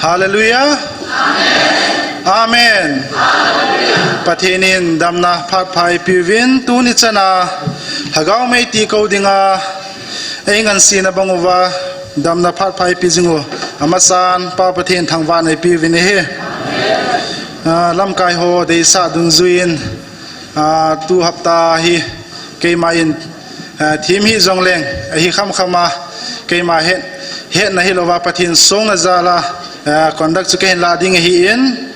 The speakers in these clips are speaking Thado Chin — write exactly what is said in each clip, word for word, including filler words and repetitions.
Hallelujah. Amen. Pathen in damna phat pha eipeuvin, tuni chana Lhagao mei ti kou dinga eingansena bang uva damna phat pha eipe jing u amasan Pa Pathen thangvahna eipeuvin ahi. Ah, lamkai ho deisah dungjuiyin, ah, tu hapta hi keima in, ah, thim hih jongleng, ahi khamkhama, keima het, hetna hilouva Pathen songna jal'a, ah, conduct chu kahin lah ding ahin,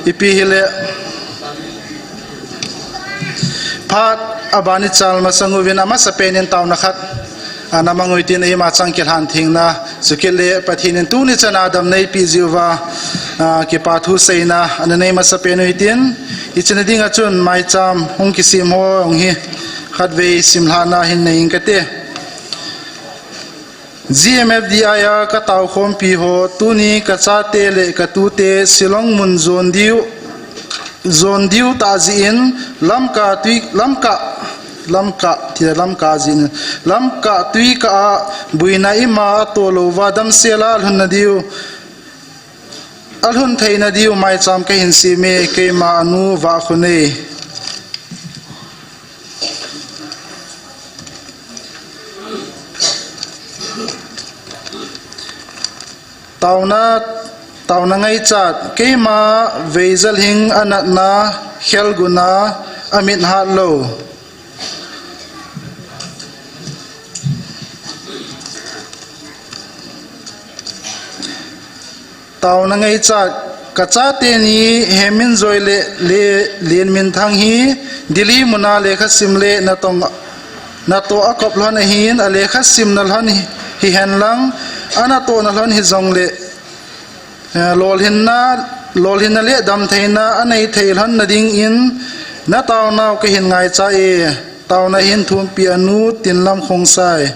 ipi hile, phat aban ichal masang uvin amasapen in taona khat, ah, namang uhitin, eima chang kilhan thengna, chukit le Pathen in tuni chana damna eipeh jeh uva, ah, kipa thu seina, ana nei masapen uhitin, ichena dinga chun maicham hung kisem ho hung hi, khatvei simlhahna hin nei inge kati. G M F D I a kataokhompi ho, tuni kachate le katute Shillong mun jon diu, jon diu tah jeh in, Lamka tui, Lamka, Lamka, ti Lamka jeh in, Lamka tuikah a buina ima atoh louva damsel'a alhunna diu, alhun theina diu maicham kahin seme, keima anu Vahkhonei. Taona, taona ngaichat, keima Veijalhing anatna, khelguna, amit hatlou. Taona ngaichat, kachate ni Heminjoi le, le Lenminthang hi Delhi muna lekhasim le natong, natoh akop lhon ahin, alekhasimna lhon hi, hihen lang, anatohna lhon hijongle, eh, lolhinna, lolhinna le damtheina anei thei lhonna dingin nataonau kahin ngaicha e, taona hin thumpi anu Tinlam Khongsai.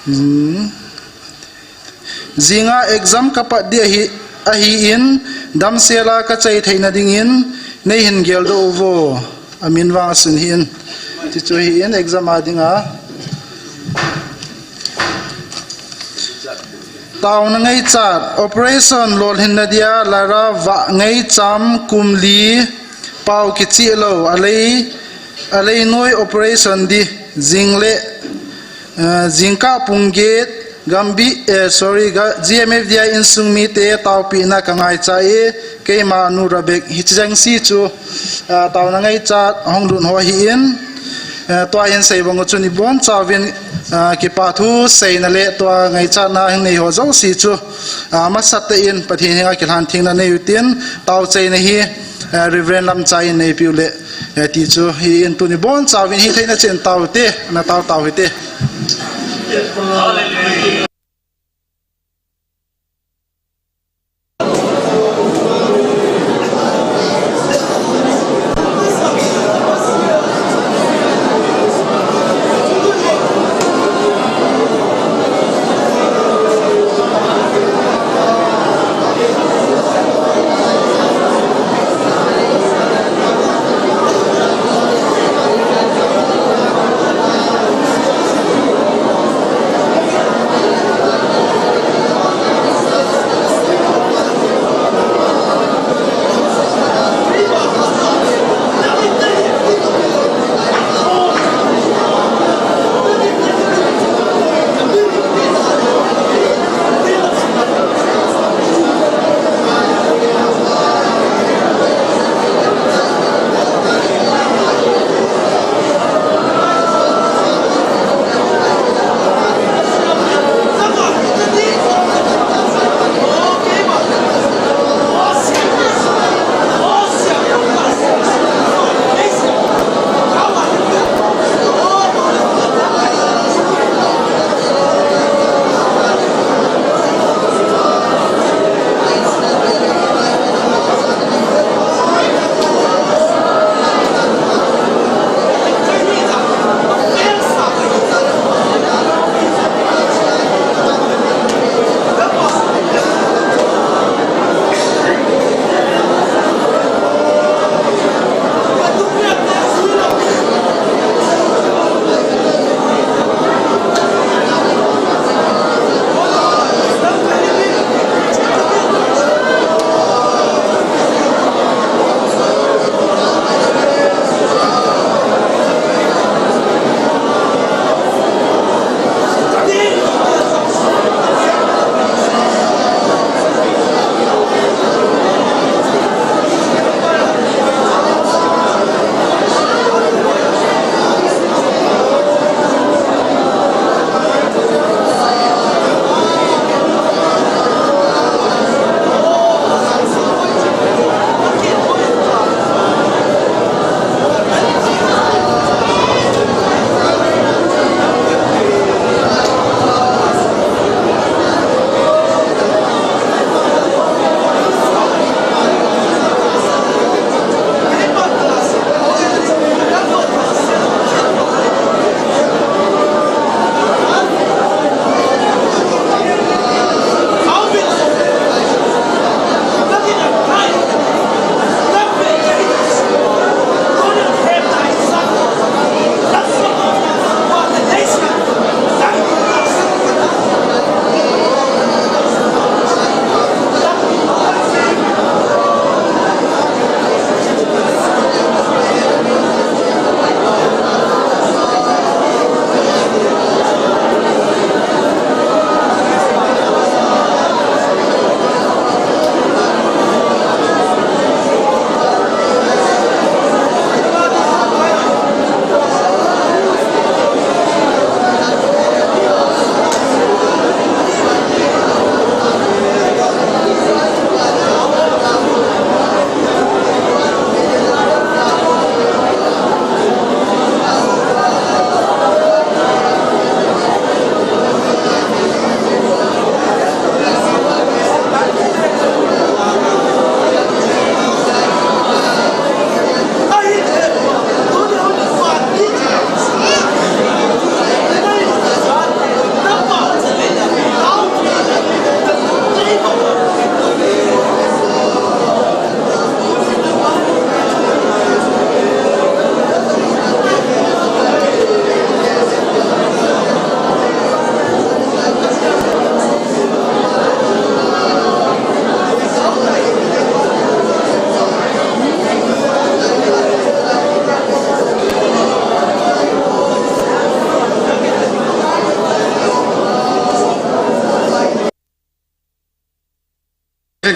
Hmm. Jinga exam kapat ding ahi, ahin, damsel'a kachai theina dingin, neihin geldoh uvo. Amin vang asun hih in. Tichu ahin, exam a dinga. Taona ngaichat, operation lolhinna dia Lara Vahngeicham kum li pao kichih lou, alei, alei noi operation di, jingle, eh, jingkah pung get, Gambi, eh, sorry, ga, G M F D I insung mite taopehna kangaicha e, keima anu Rabek, hiche jeng si chu, ah, taona ngaichat, ahung lut ho ahin, eh, tua hin sei bang u chun ibonchauvin, ah, kipa thu seina le tua ngaichatna hin nei ho jouse chu, ah, masatah in Pathen henga kilhan thengna nei utin, taochaina hi, eh, Reverend Lamchai in neipeh u le, eh, tichu ahin tuni bonchauvin hitheina chen taote, natao tao hite.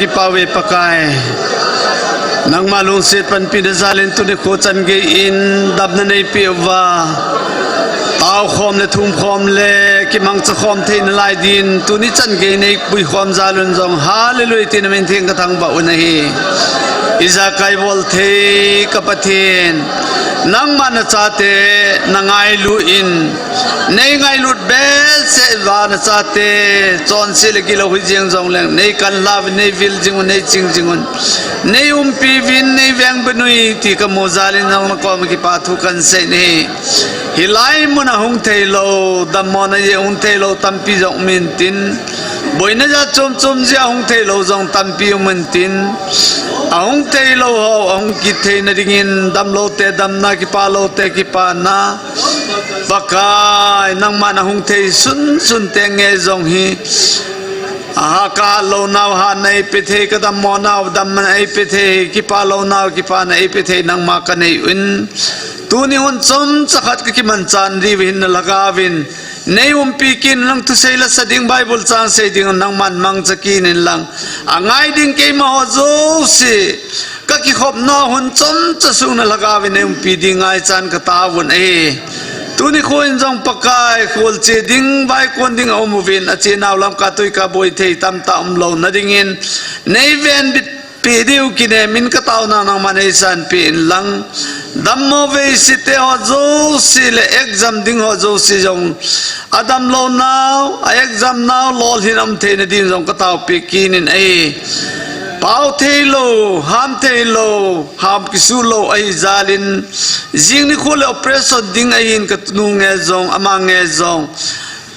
Pakai, nangma lungset panpina jalin tuni kho chan gei in damna neipeh uva, tao khom le thum khom le kimangcha khom theina lai din tuni chan gei neipui khom jal un jong hallelujah tina min theng kathangvah u ahi. Ijakai bol thei ka Pathen, nangma nachate nangailu in, neingailut behseh uva nachate chonse le gilou hijeng jongleng neikan lhau in, neivil jing un, neiching jing un, neiumpi uvin, neivengbit un ti kamu jal in nangma koma kipa thu kahin sei ahi. Hilai muna hung theilou, dammona jeh a hung theilou tampi jong um intin, boina jat chom chom jeh a hung theilou jong tampi um intin, ahung theilou ho ahung kit theina dingin, damlou te damna, kipalou te kipana, Pakai, nangma nahung thei sunsun te ngei jong hi, aha, kalounau hatna eipe thei, kadammonau damna eipe thei, kipalounau kipana eipe thei nangma kanei un, tuni hun chomcha khat kakimanchah diu hin nalhagaovin neiumpi kit inlang, thusei lasa ding, Bible chang sei ding nangman mangcha kit inlang, angai ding keima ho jouse kakikhopna hun chomcha sung nalhagaovin neiumpi ding ngaichan kataovun ahi. Tuni kho in jong Pakai, kholche ding, vaikon ding aum uvin, achenau lamkai tuikai boi thei tamtah umlouna dingin, neivenbit peh diu kinem in kataona nangman eisanpeh inlang, dammo veisete ho jouse le exam ding ho jouse jong, adamlounau, a exam nau lolhin aum theina din jong kataopeh kit in ahi. Pao theilou, ham theilou, ham kisuhlou ahi jalin, jing nikho le operation ding ahin, kanu nge jong, ama nge jong,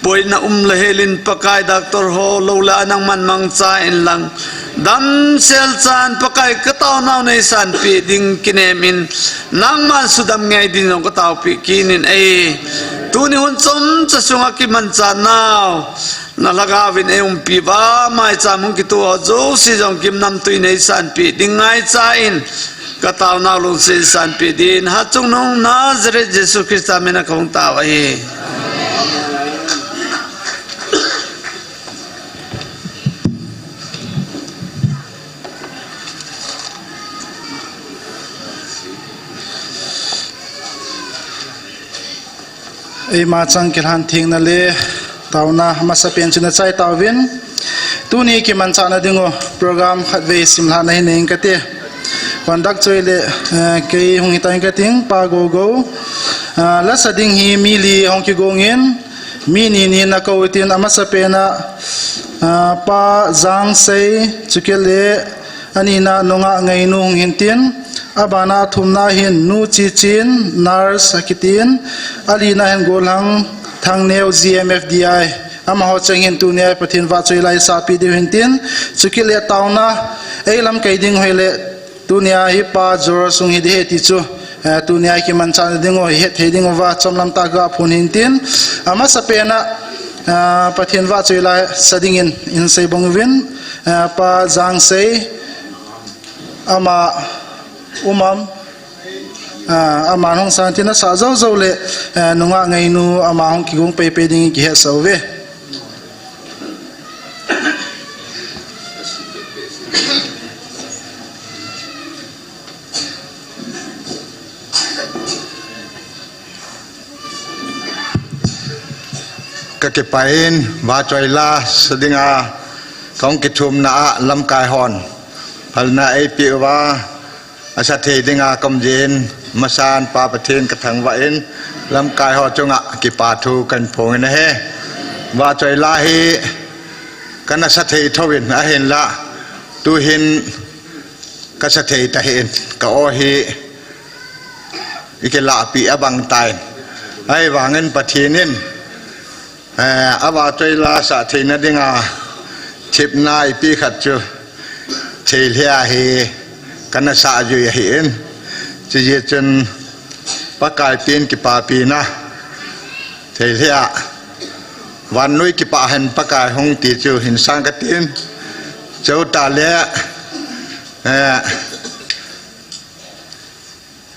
boina um le helin Pakai, doctor ho lou le a nangman mangcha inlang, damsel chan Pakai, kataonau neisanpeh ding kinem in, nangman sudam ngei din jong kataopeh kit in ahi. Tuni hun chomcha sunga kimanchah nau nalhagaovin eiumpi uva, maicham hung kitoh ho jouse jong gimnamtui neisanpeh ding ngaicha in, kataonau lungset sanpeh din, Hatchungnung Nazareth Jesu Christa mina kahung tao ahi. Eima chang kilhan thengna le taona masapen chu nachai tauvin, tuni kimanchahna dingu program khatvei simlhahna hi nei inge kati. Conduct chu ahile, eh, kei hung hitan kating, Pa Gogo. Ah, lasa ding hi mi li hung kigong in, mi ni ni nakou tin, amasapen a, ah, Pa Jangsei, chukit le anina Nungah Ngeinu hung hintin, abana athumna hin Nu Chichin, nurse akitin, alina hin Golhang Thangneo, G M F D I, amaho cheng hin tunia Pathen vahchoi la isahpeh diu hintin, chukit le taona, ei lamkai ding ahile, tunia hi Pa Jor sung hi ding ahi ti chu, eh, tunia kimanchahna dingu, ihet thei dinguva chomlam tah kaphon hintin, amasapen a, eh, Pathen vahchoi la sa dingin, ihin sei bang uvin, eh, Pa Jangsei, ama um am, ah, aman hung sang tin asah jou jou le, eh, Nungah Ngeinu ama hung kigong peipei dingin kihetsah uve. Kakipah in, vahchoi la sa dinga kahung kithumna a lamkai hon phalna eipeh uva, asa thei dinga kaum jeh in, masan Pa Pathen kathangvah in, lamkai ho chunga kipa thu kahin phong in ahi. Vahchoi la hi kana sa thei thouvin, ahinla tuhin kasa thei tahih in, ka aw hi ikilahpeh abang tan. Ahivangin Pathen in, eh, avahchoi la sah theina dinga thepna eipeh khat chu theilheh a hi kana sah jui ahin. Chujeh chun Pakai pen kipapina theilheh a vannoi kipah hen Pakai hung ti chu hin sang katin. Chutah le, eh,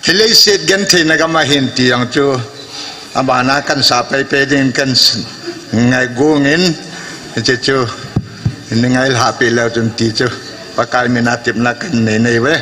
hileiset gentheina gam ahin ti jong chu, abana kahin sah peipei ding kahin ngaigong in, hiche chu, nei ngailhahpeh leu chun ti chu, Pakai mina tepna kanei nei ve.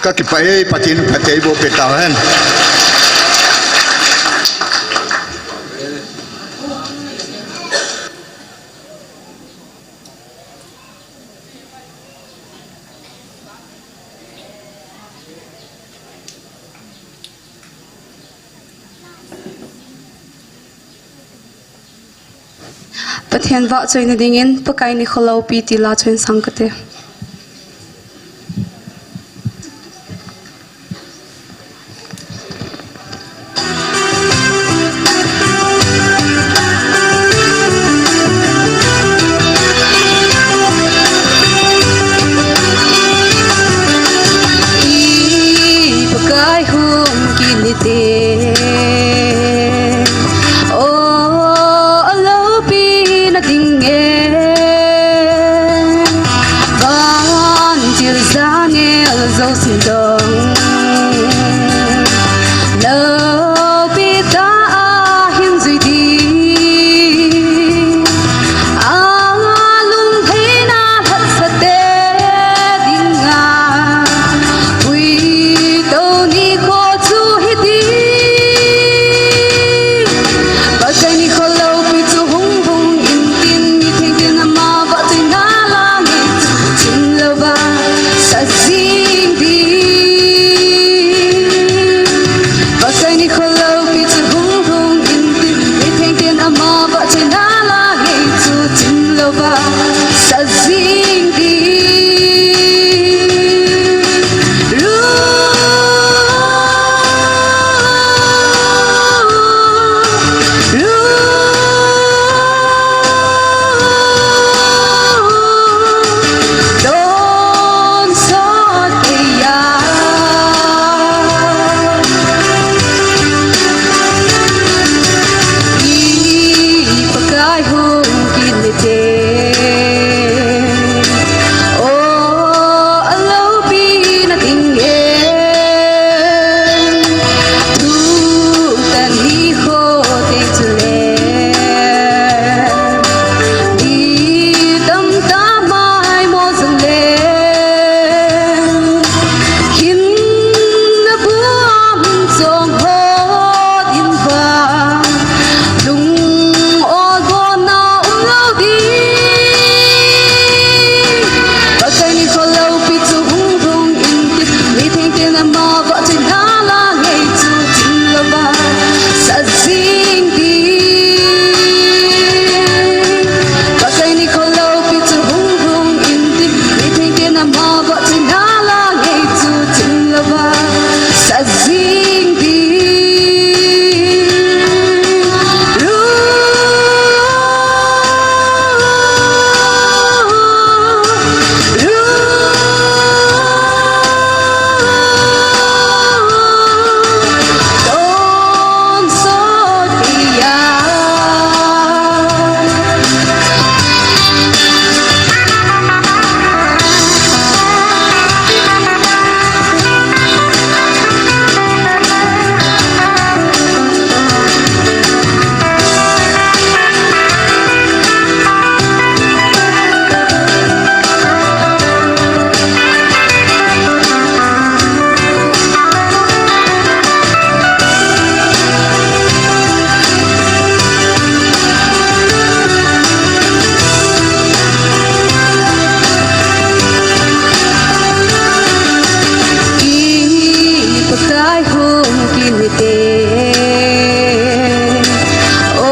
Ka kipah e, Pathen in phatthei bohpeh tahen. Pathen vahchoina dingin Pakai nikho loupi ti la chu hin sang kate. I Pakai hung kit nite. O, aloupina ding e. Vantil jangel jousen dong, loupi tah a hin jui ding. A lunglhaina lhatsate dinga puitou nikho chu hiding. Pakai nikho loupi chu hung hung intin, mi thengten ama vahchoina la ngei chu chim louva sat jing ding. Pakai nikho loupi chu hung hung intin, mi thengten ama vahchoina la ngei chu chim louva sat jing ding. Lu, lu, tonsot keiya. I Pakai hung kit nite. O, aloupina ding e. Tutan nikho teng chule di tamtah maimo jongle, hinna bua mun chong ho dinga lung olbona umlou ding. Pakai nikho loupi chu hung hung intin, mi thengten ama vahchoina la ngei chu chim louva sat jing ding. Pakai nikho loupi chu hung hung intin, mi thengten ama vahchoina la ngei chu chim louva sat jing ding. Lu, lu, tonsot keiya. I Pakai hung kit nite. O,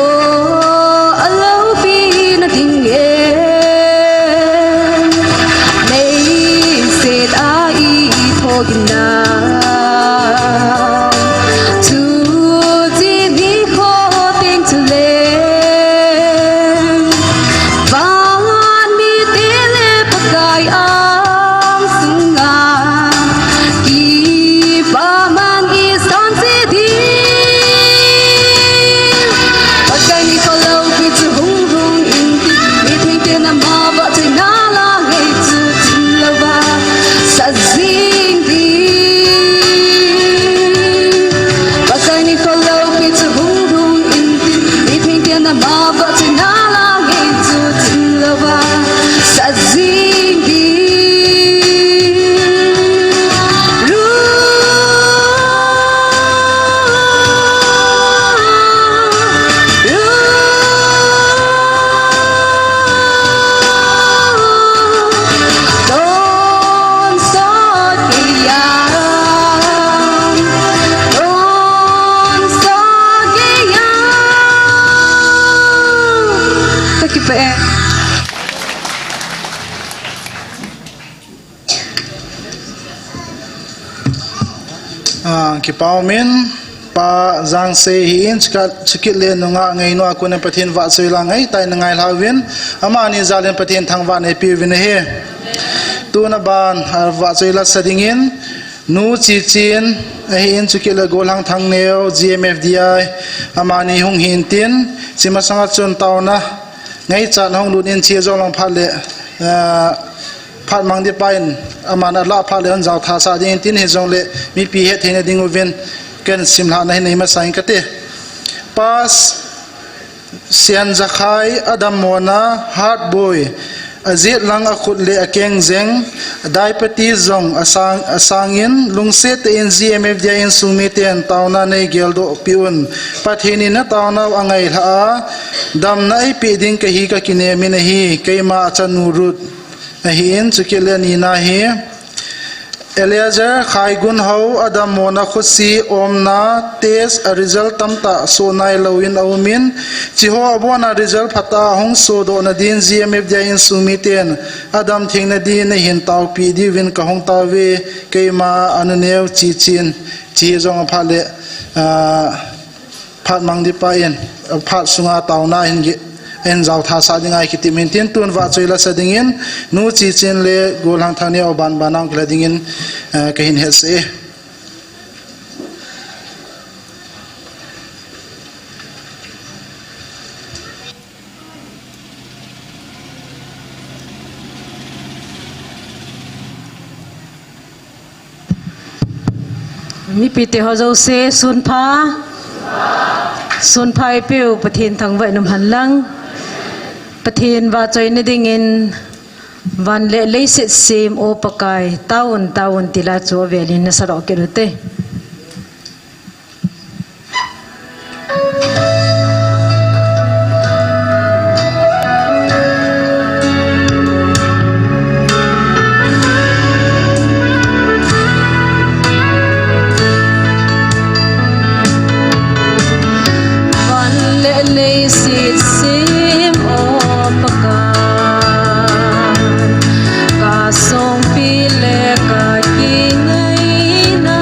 aloupina ding e. Leiset a i thogin na, chuche nikho teng chule van mite le Pakai angsunga kipaman i san jing ding. Pakai nikho loupi chu hung hung intin, mi thengten ama vahchoina la ngei chu chim louva sat jing ding. Pakai nikho loupi chu hung hung intin, mi thengten ama vahchoina la ngei chu chim louva sat jing ding. Lu, lu, tonsot keiya. Tonsot keiya. Kipah umin, Pa Jangsei hi in chukit le nungah ngeinu a kon in Pathen vahchoi la ngai tai na ngai lhauvin, amani jal in Pathen thangvah nei piuvin ahi. Tuna ban, ah, vahchoi la sa dingin, Nu Chichin, ahi in chukit le Golhang Thangneo, G M F D I, amani hung hin tin, chima sanga chun taona, ngaichat hung lut in chi jong long phat le, ah, phat mang di pa in, amana la phat le hon jao tha sa ding tin hi jong le, mipi het theina ding uvin, ken simlhah na hin nei masa in kate. Pas, Sian Jakhai, a dammona, Hatboi, a jet lang a khut le a keng jeng, Daipati jong a sang, a sangin, lungset te in G M F D I insung miten taona nei geldoh pi un. Pathen in na taona u a ngai lha a, damna ei pi ding ka hi ka kinem in ahi, keima a chanu Ruth. Ahi in, chukit le nina hi. Eliezer Khaigun ho a dammona khutsi omna test a result tamtah so nai lo in a um in, chiho a bona result phat a hung sodoh na din G M F D I insung miten a dam theng na din na hin taupi diuvin ka hung tauve, keima a nu neo Chichin, chi jong a phat le, ah, phat mang di pa in, phat sunga taona hin gi, in jao tha sa ding ai kitim hin tin tun vahchoi la sa dingin, Nu Chichin le Golhang Thangneo ban ban ang kila dingin, eh, ka hin het se. Mipi te ho jouse, sunpha. Sunpha i piu, Pathen thangvah in um hen lang. Pathen vahchoi na dingin, van le leiset sem O Pakai, taovin, taovin ti la chu avel in na sa doh kit u te. Van le leiset sem O Pakai, ka songpi le ka kingaina,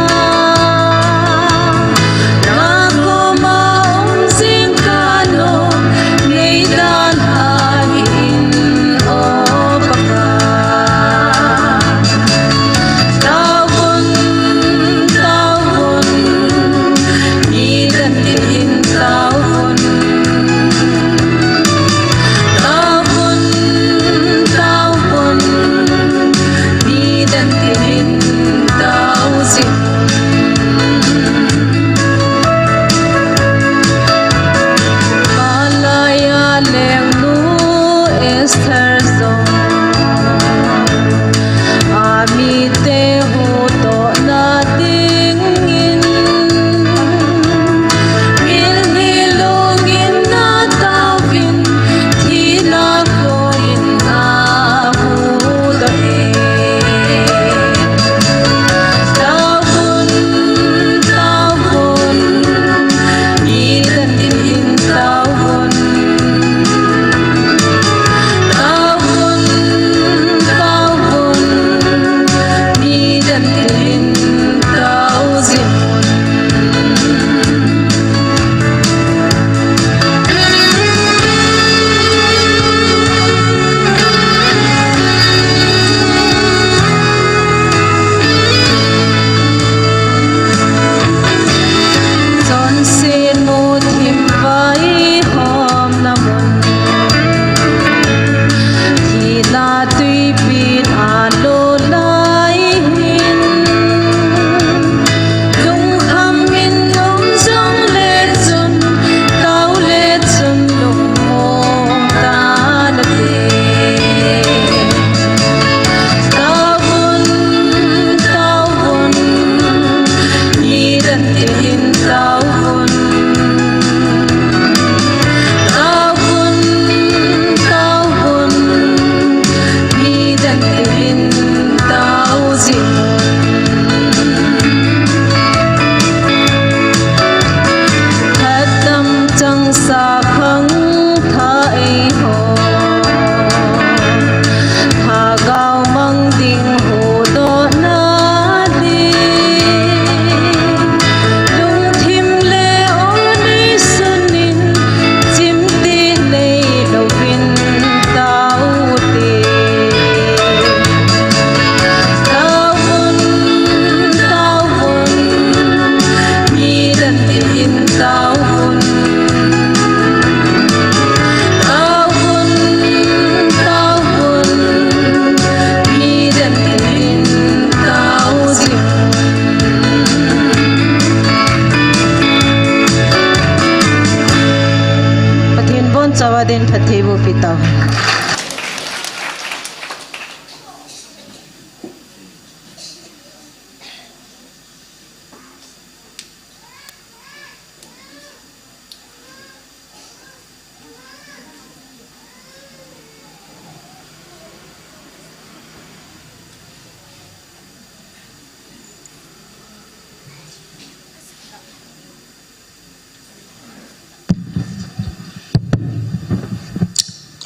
Chonchauva din phattheiboh pi tauhen.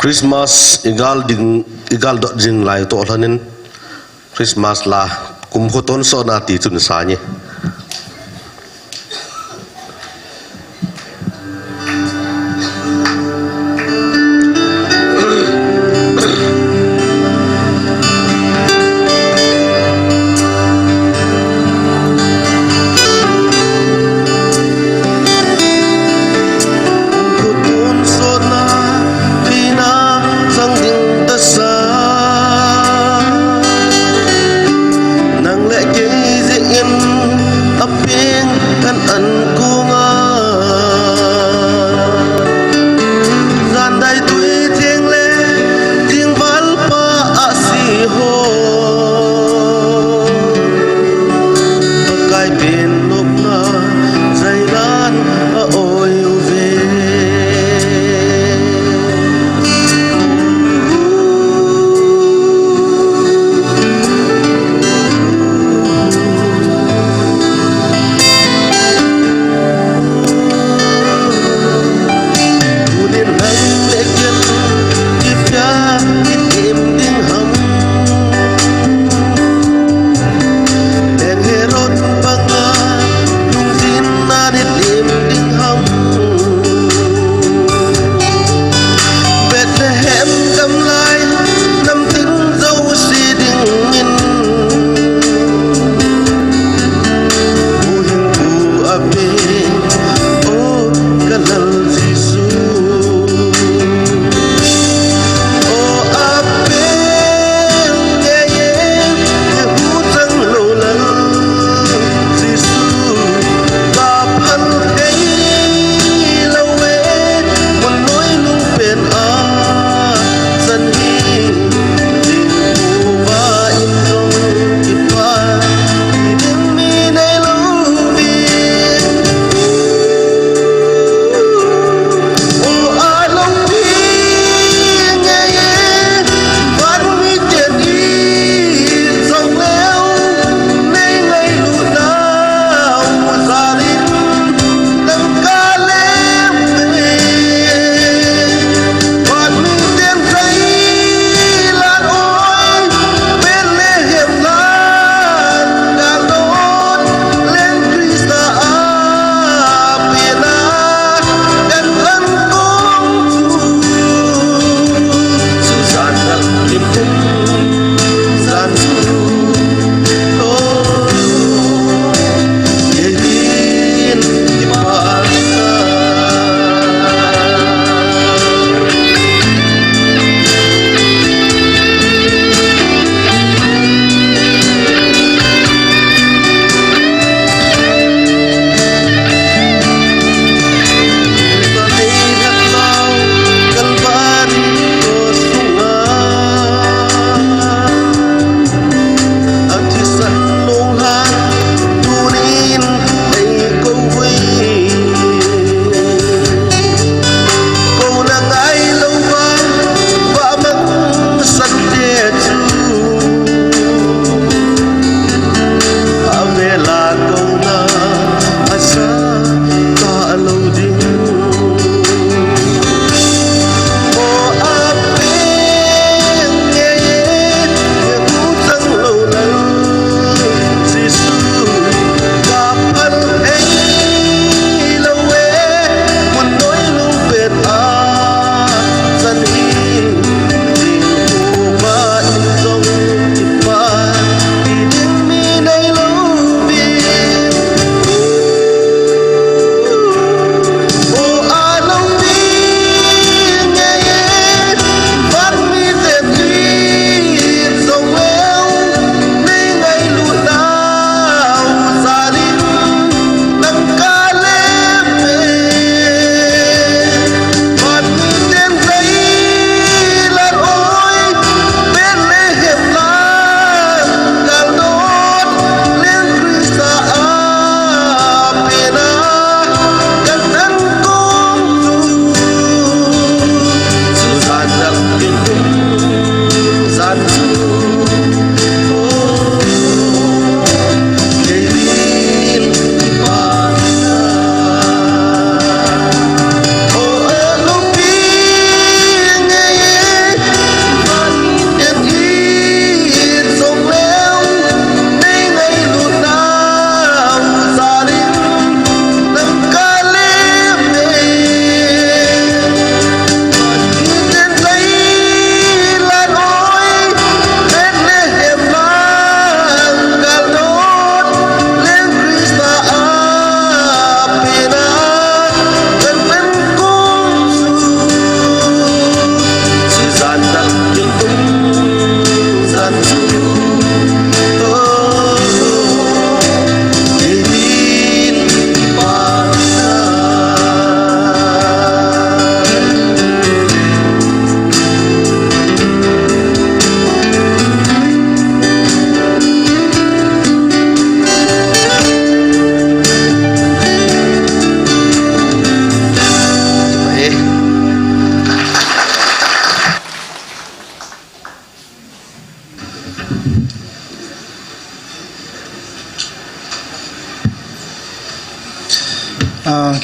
Christmas i gal ding, i gal dot ding lai toh lhonin Christmas la kumkho tonsotna ti chun sa nge. Kumkho tonsotna thina chang ding tasa, nang le kei jeh in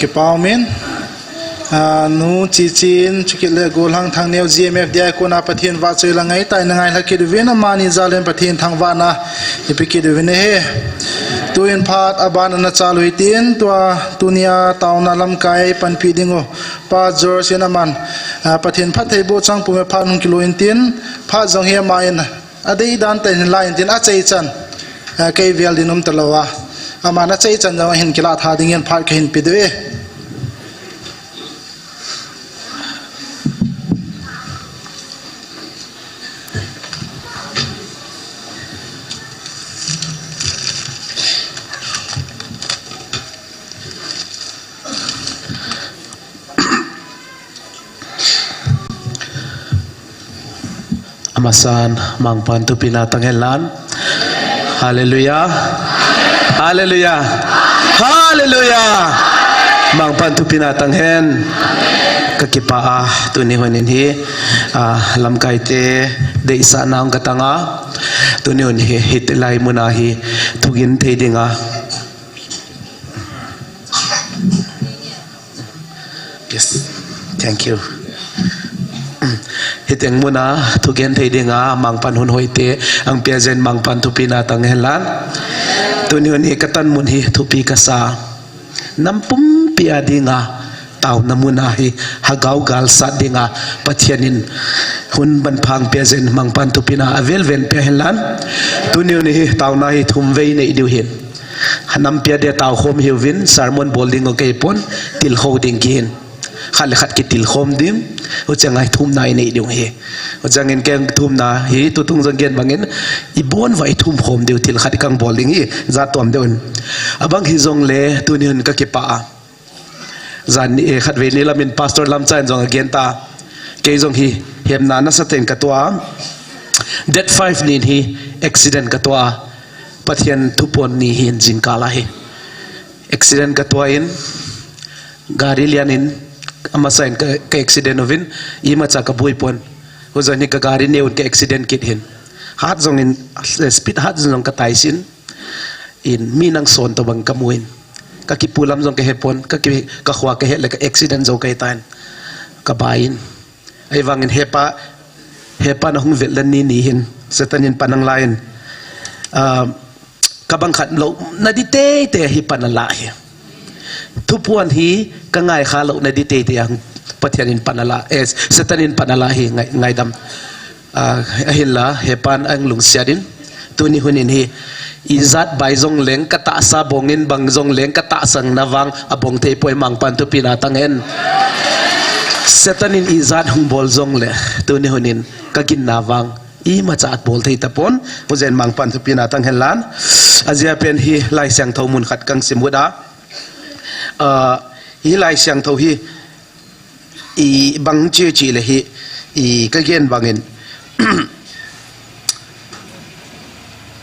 Kipah umin, ah, nu Chichin, chukit le Golhang Thangneo G M F D I kona Pathen vahchoi la ngaitah in na ngailha kit uvin, amani jal in Pathen thangvahna ipi kit uvin ahi. Tuin phat aban ana chal u hitin, tua tunia taona lamkai panpi ding u Pa George in aman, ah, Pathen phattheiboh chang pumin phat hung kilo intin, phat jong hi ama in adei dan tah in hin la intin, achaichan, eh, kei vel din um talou a, aman achaichan jong ahin kilah tha dingin phat kahin pe diu ahi. Amasan, Mangpan thupina tang hen lang. Hallelujah. Hallelujah. Hallelujah. Mangpan thupina tang hen. Kakipah a, tuni hun in hi, ah, lamkai te deisahna hung katang a, tuni hun hi, hiti lai muna hi thugenthei dinga. Yes. Thank you. Hiteng muna thugenthei dinga Mangpan hun hoite ahung peh jeh in Mangpan thupina tang hen lang. Tuni hun hi katan mun hi thupi kasa. Nam pumpi a dinga taona muna hi lhagao gal sat dinga Pathen in hun ban pha ahung peh jeh in Mangpan thupina avel vel peh hen lang. Tuni hun hi taona hi thum vei nei diu hin. Nampi a dia tao khom hiuvin, sermon bol ding u kei pon, tilkhou ding kihin. Khat le khat kitilkhom ding, hucheng a hi thumna inei diu hi. Hucheng in kei thumna hi, tutung jong gen bangin, ibon uva ithum khom diu, thil khat ikang bol ding hi, jat tuam deuh in. Abang hijongle, tuni hun kakipah a. Jan ni, eh, khatvei ni lamin Pastor Lamcha in jong agen ta. Kei jong hi, hemna nasatah in kato a. Date five ni in hi, accident kato a. Pathen thupon ni hin jingkah a hi. Accident kato in, gari lian in, amasa in ka, ka accident uvin, imacha kaboi pon. Hujon hi ka gari neo in ka accident kit hin. Hat jong in, eh, speed hat jong kataisin. In, mi nang son tobang kamu in. Kakipu lam jong kahe pon, kaki, kakhua kahet le ka accident jou kahi tan. Kabai in. Ahivangin hepa, hepan ahung vet le ni ni hin, Satan in pan ahung la in. Ah, kabang khat louna ding teitei hi pan ala hi. Thupon hi kangai kha louna ding teitei a Pathen in pan ala, eh, Satan in pan ala hi ngai, ngaidam. Ah, ahinla, hepan ahung lungsiat in, tuni hun in hi, ijat bai jongleng, katahsa bong in bang jongleng, katahsan na vang, abong thei poi Mangpan thupina tang hen. Satan in ijat hung bol jongle, tuni hun in, kaginna vang, imacha abol thei tapon, hujen Mangpan thupina tang hen lang. Ajeh pen hi, Laisiangthou mun khat kang sim u da. Ah, hi Laisiangthou hi, I bang chi chi le hi, i ka gen bangin.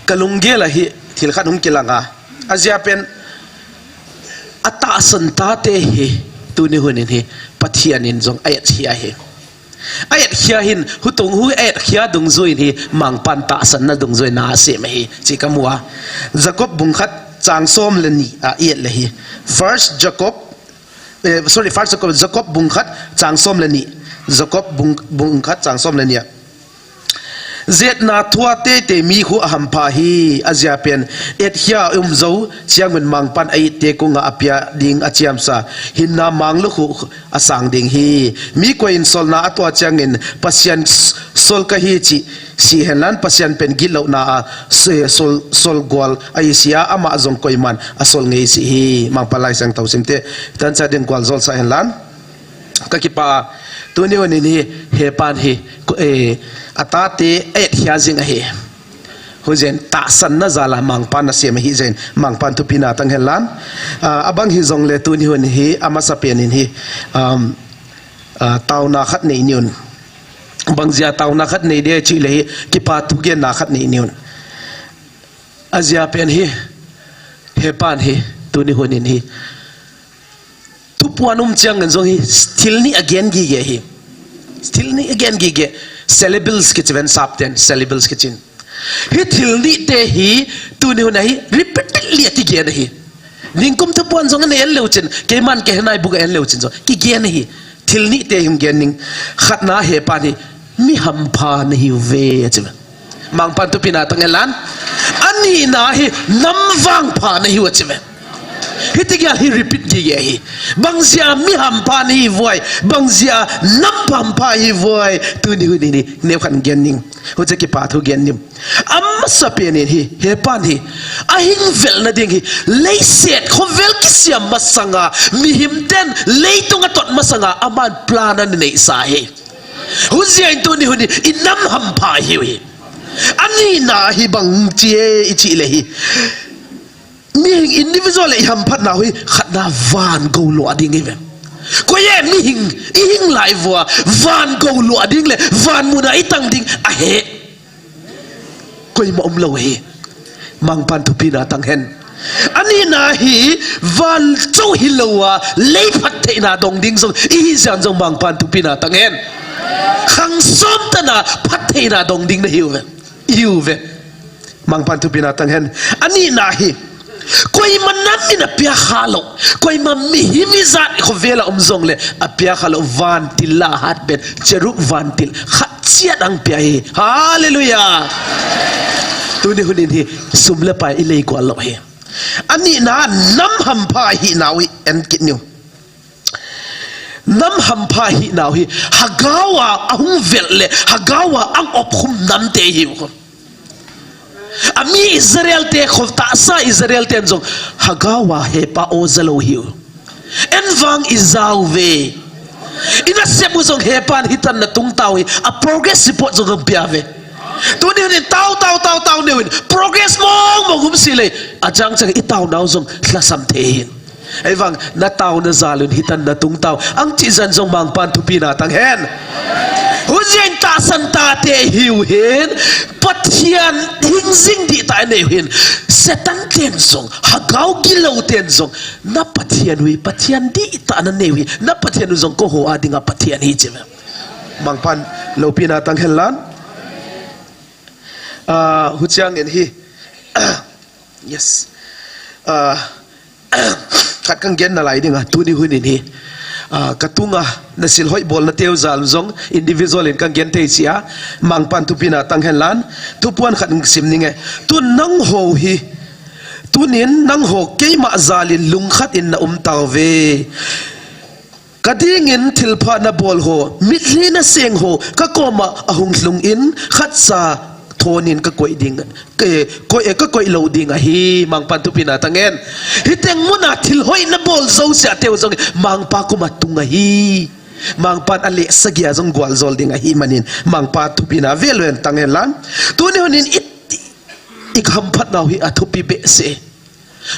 Ka lunggel a hi thil khat hung kilang a. Ajeh pen atahsan tate hi tuni hun in hi Pathen in jong a etkhia hi. A etkhia hin hutung hu a etkhia dungjuiin hi Mangpan tahsanna dungjuiin asem ahi chi ka mu a. Jacob bung khat chang som le ni a i et le hi. First Jacob Eh, sorry, First Jacob, Jacob bung khat chang som le ni. Jacob bung, bung khat chang som le ni a. Jetna thua teitei mi khu ahampha hi, ajeh pen etkhia um jou chiang un Mangpan a itte kung a apia ding achiamsa, hinna manglu khu asang ding hi. Mi koi in solna ato chiang in Pathen s-, sol kahi chi, si henlang Pathen pen gitlouna a, se-, sol, sol gual a isi a, ama jong koiman asol ngei si hi, Mangpan Laisiangthou sim te, tancha ding gual jol sa henlang. Ka kipah a, tuni hun in hi, hepan hi, ko, eh, atate, a etkhia jing ahi. Hujen, tahsanna jal a Mangpan asem ahi jen, Mangpan thupina tang henlang. Ah, abang hijongle tuni hun hi, amasa pen in hi, um, ah, tauna khat nei niun. Bang jeh a tauna khat nei ding chi le hi, kipa thugenna khat nei niun. Ajeh pen hi, hepan hi, tuni hun in hi. Thupuan um chiang in jong hi, thil ni a gen gige hi. Thil ni a gen gige. Syllables kichi ven sap ten, syllables kichin. Hi thil ni te hi, tuni hun a hi, repeatedly a kigen hi. Ningkum thupuan jong ana en leu chun, keiman kei henai buk a en leu chun jong kigen ahi. Thil nite hung gen ning. Khatna, hepan hi mi hampha nahiuve, achi ve. Mangpan thupina tang hen lang. Anina hi nam vangpha nahiu, achi ve. Hiti gel hi repeat gige ahi. Bang jeh a mi hampha nahiuvem? Bang jeh a nam hampha nahiuvem? Tuni hun hin hi neokhat gen ning. Huche kipa thu gen ning. Amasapen in hi, hepan hi, ahung velna ding hi, leiset khovel kisiam masanga, mihem ten leitung atot masanga, aman plan ana neisa ahi. Hujeh in tuni hun hi, inam hampha hiu hi. Anina hi bang hiche, ichi le hi. Mihing individual le ihamphatna hi, khatna van gou lo ding ahi ve. Koi e mihing, ihing lai uva, van gou lo ding le, van muna itang ding ahi. Koima umlou ahi. Mangpan thupina tang hen. Anina hi van chou hilou a, lei phattheina dong ding jong ihi jeh in jong Mangpan thupina tang hen. Khang som tah a phattheina dong ding nahiuve. Ihiuve. Mangpan thupina tang hen. Anina hi. Koima nam in apia khalou. Koima mihem ijat khovel a um jongle apia khalou, vantil la hat pen, cherub vantil khat chiat ahung pia ahi. Hallelujah. Tuni hun in hi sum le pai ilei gual lou ahi. Anina nam hampha hinau hi en kit ning. Nam hampha hinau hi Hagau a ahung vel le Hagau a ahung opkhum namte hiu. Ami Israel te khotahsa Israel ten jong Hagau a hepa o ja lou hiu. Eivang ijauve. Inasep u jong hepan hitan natung tao hi a progress report jong ahung pia uve. Tuni hin tao, tao, tao, tao neo in progress mong mong um sih le. Achang chang itao nau jong lhasam thei hin. Eivang, natao najal un hitan natung tao. Ahung chi jan jong Mangpan thupina tang hen. Hujeh in tahsan tate hiu hin. Pathen hingjing dihtah inei u hin. Satan ten jong, Hagau gilou ten jong. Na Pathen u hi, Pathen dihtah nanei u hi. Na Pathen u jong keiho a dinga Pathen ahi chi ve. Mangpan loupina tang hen lang. Ah, huchiang in hi. Yes. Ah, khat kahin gen nalai ding a, tuni hun in hi. Ah, katunga nasil hoi bolna teu jal jong individual in kahin gen thei chia, Mangpan thupina tang hen lang, thupuan khat kasim ning e. Tun nangho hi, tunin nangho keima jal in lungkhat in naum tauve. Kading in thilpha nabol ho, mitlhi naseng ho, kakoma ahung lhung in, khatcha thon in kakoi ding, ka, koi, eh, kakoi lou ding ahi, Mangpan thupina tang hen. Hiteng muna thil hoi nabol jouse a teu jong, Mangpa koma tung ahi. Mangpan aleh sagi a jong gualjol ding ahi manin, Mangpa thupina velven tang hen lang. Tuni hun in i, i hamphat nau hi athupi behseh.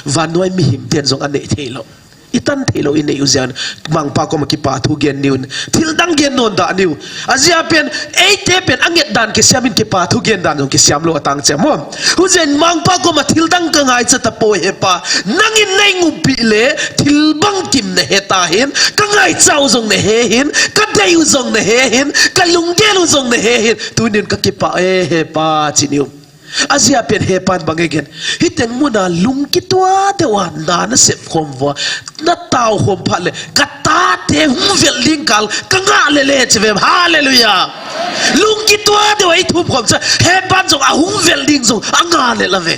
Vannoi mihem ten jong anei thei lou. Itan thei lou inei u jeh in, Mangpa koma kipa thu gen ning un. Thil dang gen non da ning u. Ajeh pen, eite pen, anget dan kisiam in kipa thu gen dan jong kisiam lou atang che mo. Hujeh in Mangpa koma thil dang kangaicha tapoi hepa. Nangin nei ngumpi le, thil bangkim nahe ta hin. Kangaicha u jong nahe hin. Kadei u jong nahe hin. Kalunggel u jong nahe hin. Tunin kakipah e hepa chi ning u. Ajeh pen hepan bang eigen. Hiteng muna lungkituah deuh a na nasep khom uva. Natao khom phat le. Katate hung vel ding kal. Kangah lele chi ve. Hallelujah. Lungkituah deuh a ithup khom cha. Hepan jong ahung vel ding jong. Angah lel a ve.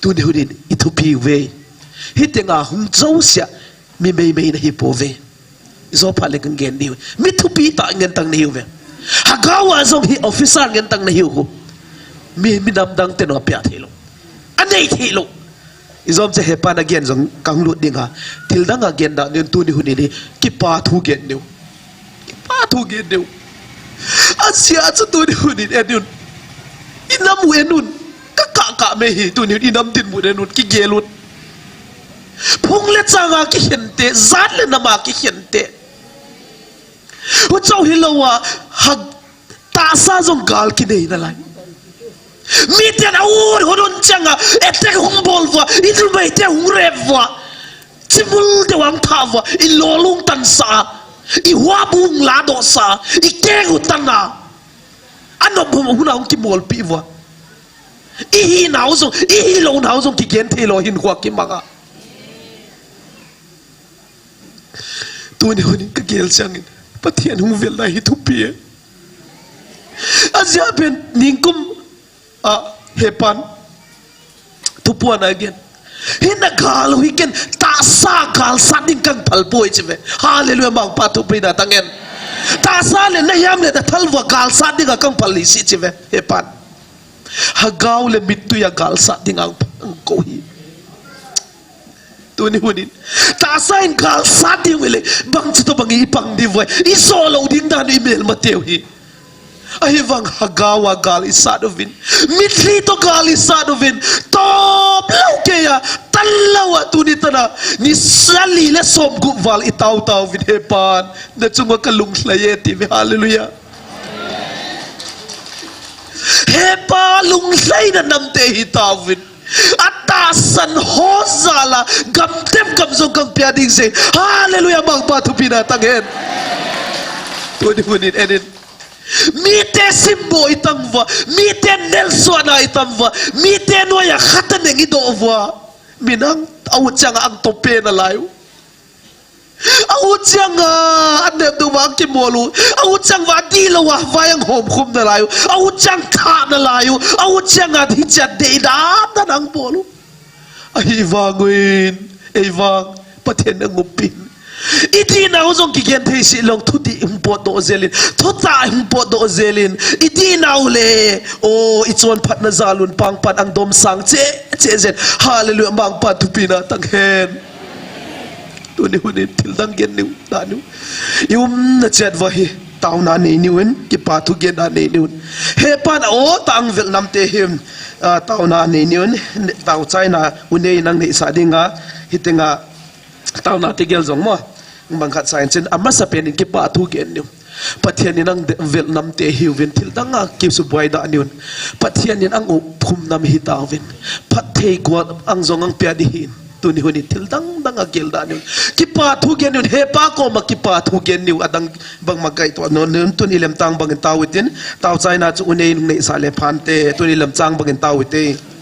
Tuni hun in ithupi uve. Hiteng a hung jouse a. Mi meimei nahi pouve. Ijou phat le kahin gen diu. Mi thupi tah ngen tang nahiuve. Hagau a jong hi officer ngen tang nahiu. Mi, mi namdang te nopia thei lou. Anei thei lou. Ijou che hepa nagen jong kahin lut ding a. Thil dang a gen da ning un tuni hun in hi kipa thu gen diu. Kipa thu gen diu. Asia chu tuni hun in en un. Inam u en un. Ka ka ka me hi tuni hun inam dinmun en un kigel un. Phung le chang a kikhen te, jat le nam a kikhen te. Huchou hilou a, ha, tahsa jong gal kinei nalai. Miten a un, hun un chang a, attack hung bol uva, inumei te hung rape uva. Chimul deuh a hung that uva, ilolung tan sa, ihuabu hung ladoh sa, ikeng u tan a. Anop hung, hung a hung kimolpi uva. Ihinau jong, ihilounau jong kigenthei lou hin khua kimanga. Tuni hunin kagel changin Pathen hung velna hi thupi e. Ajeh pen ningkum a hepan thupuan a gen. Hina gal u hi ken tahsa galsat ding kang phal poi chi ve. Hallelujah, mangpa thupina tang hen. Tahsa le na hiam le na thal uva galsat dinga kang phal hi si chi ve. Hepan. Hagao le mittui a galsat dinga ang ko hi. Tuni hunin. Tahsa in galsat ding u le bangchi tobang ipang diu vai. Iso lou ding dan u imelmateu hi. Ahivang hagao a gal isat uvin. Mitlhi to gal isat uvin. Top lou keiya. Tan lou a tuni tana. Ni sali le som gup val itao tao uvin hepan. Na chunga kalunglhai e ti ve. Hallelujah. Hepa lunglhaina namte hitauvin. Atahsan ho jal a, gamtem gam jong kang pia ding se. Hallelujah, mangpa thupina tang hen. Tuni hunin enin. Mite simbo itang uva, mite nelsuana itang uva, mite noiya khat a neng idoh uva. Minang, a u chang ang tope nalai u. A u chang a, a nep dou vang kimol u. A u chang va di lou a, vai ang hom khum nalai u. A u chang tha nalai u. A u chang a di chat dei dan dan ang bol u. Ahivang uin, eivang, Pathen nang upin. Idihnau jong kigenthei si lou, thudih hung potdoh jelin. Thutah hung potdoh jelin. Idihnau le, o, ichonphatna jal un pangpan ang domsang che, che jen. Hallelujah, mangpa thupina tang hen. Tuni hunin thil dang gen niu, da niu. I umna chet uva hi, taona nei niu in, kipa thu gen da nei niu in. Hepan a o tang vel namte hi, a, taona nei niu in, tao chaina u nei nang neisa dinga, hitenga, taona tigel jong mo. Bang khat sa in chin, amasa pen in kipa thu gen niu. Pathen in ang de-, vel namte hiuvin thil dang a kisubuai da niu in. Pathen in ang u khum nam hitauvin. Phatthei kua ang jong ang pia di hin. Tuni hunin thil dang dang a gel da niu. Kipa thu gen niu, hepa koma kipa thu gen niu, adang bang ma gai to no, nun tuni lemtang bangin tao itin, tao chaina chu u nei nung neisa le phante, tuni lemchang bangin tao ite.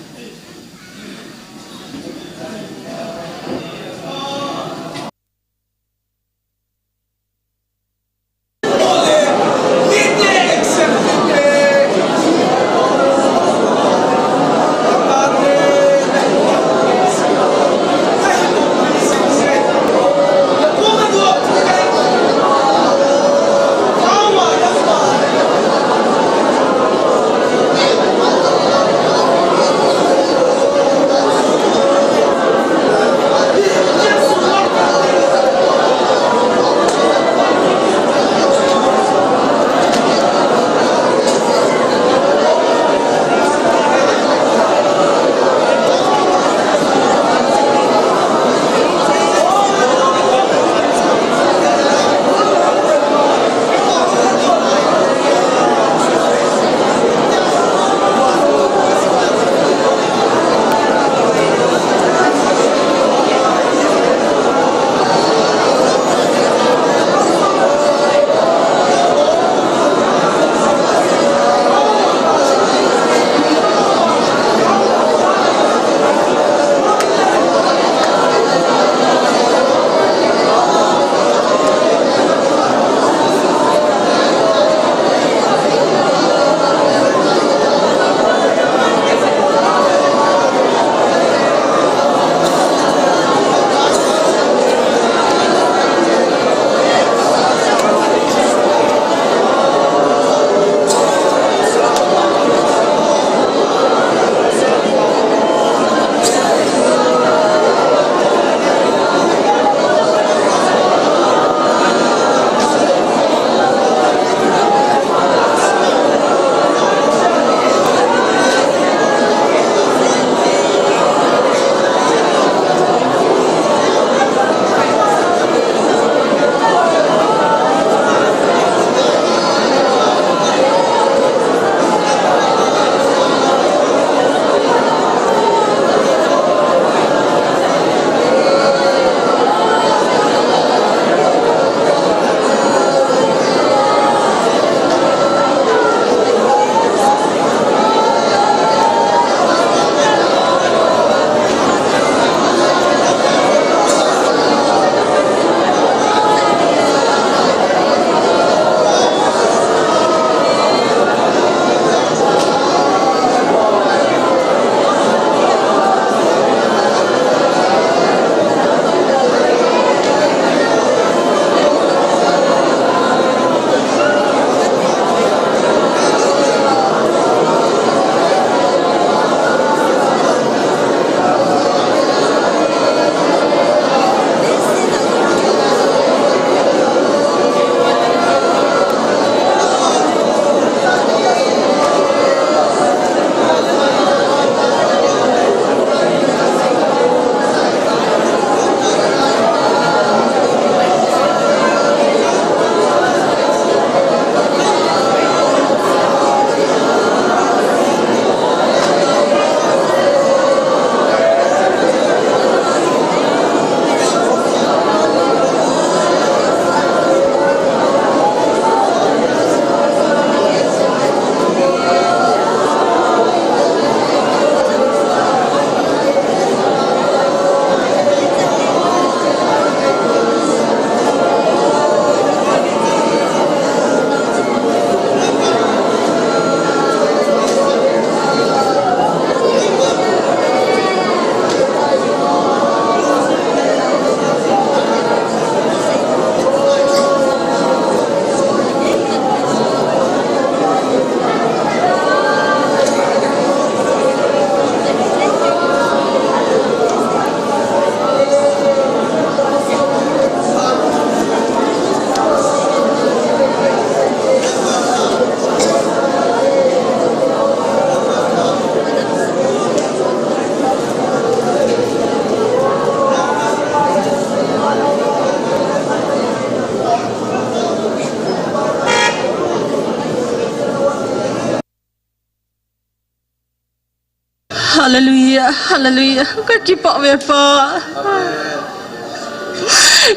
Hallelujah, hallelujah. Ka kipah uve Pa.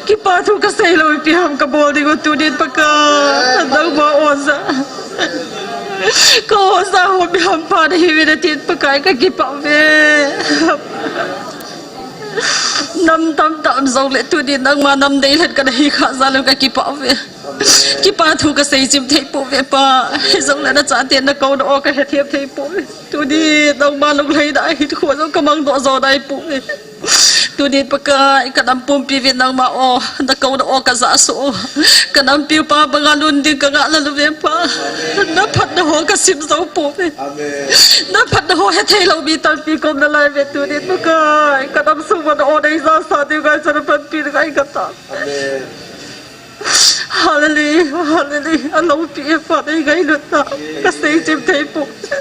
Kipa thu ka sei lou ipi ham ka bol ding u tunin Pakai. Nangma oja. Ka oja ho mi hampha na hiuvin tin Pakai ka kipah uve. Nam tamtah um jongle tunin nangma nam dei lheh kana hi kha jal u ka kipah uve. Kipa thu ka sei chim thei pouve Pa. Hijongle na chate na kouna o ka hethem thei pouve. Tuni nangma lunglhaina hin kho jong ka mangdoh jo nai pouve. Tuni Pakai ka nam pumpi uvin nangma o, na kouna o ka ja soh u. Ka nampiu pa banga lhun ding ka ngah lheh uve Pa. Na phatna ho ka sim jou pouve. Amen. Na phatna ho hethei lou mi tampi ka um nalai uve tuni Pakai. Ka nam sung uva na o nei ja sah diu ngaichat na panpi ding ahi ka tao. Amen. Hallelujah, hallelujah. A loupi e Pa nei ngailutna. Ka sei chim thei pouve.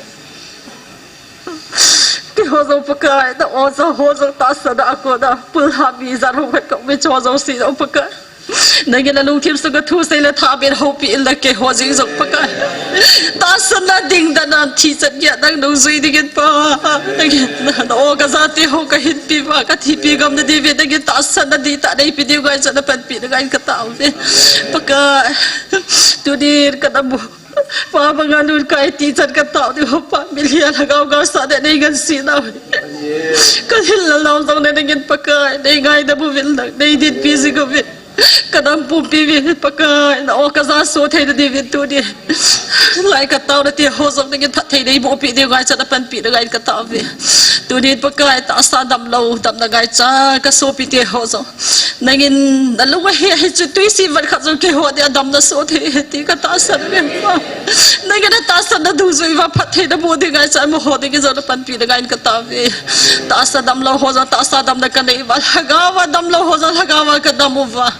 Keiho jong Pakai, na oja ho jong tahsanna a kona pulha mi ijat ho khat ka um e, hiche ho jouse jong Pakai. Nangin na lungthim sunga thu sei le thabeh houpi in lang keiho jeng jong Pakai. Tahsanna dingdohna thichan geiya nang nungjui dingin Pa. Nangin na, na o ka jate ho ka hinpi uva, ka thipi ngam na diuvin, nangin tahsanna dihtah neipe diu ngaichat na panpi ding ahi ka tao uve. Pakai, tunin ka nam u pa banga lhun kai ti chan ka tao diu Pa, mitlhi a lhagao gaosah nei ngansena uve. Ka lhilna lou jongle nangin Pakai, nei ngaidam uvin lang, nei dinpi jing uvin. Ka nam pumpi uvin Pakai, na o ka ja soh thei na diuvin tuni. Lai ka taona te ho jong nangin phatthei nei bohpi diu ngaichat na panpi ding ahi ka tao uve. Tunin Pakai tahsa damlou, damna ngaicha ka sopite ho jong. Nangin na lunga hi, hiche tui si vat khat jong keiho dia damna soh thei ti ka tahsan uve Pa. Nangin na tahsanna dungjui uva phatthei na boh ding ngaichat amaho dingin jong na panpi ding ahi ka tao uve. Tahsa damlou ho jong tahsa damna ka nei uva, lhagao a damlou ho jong lhagao a ka dam uva.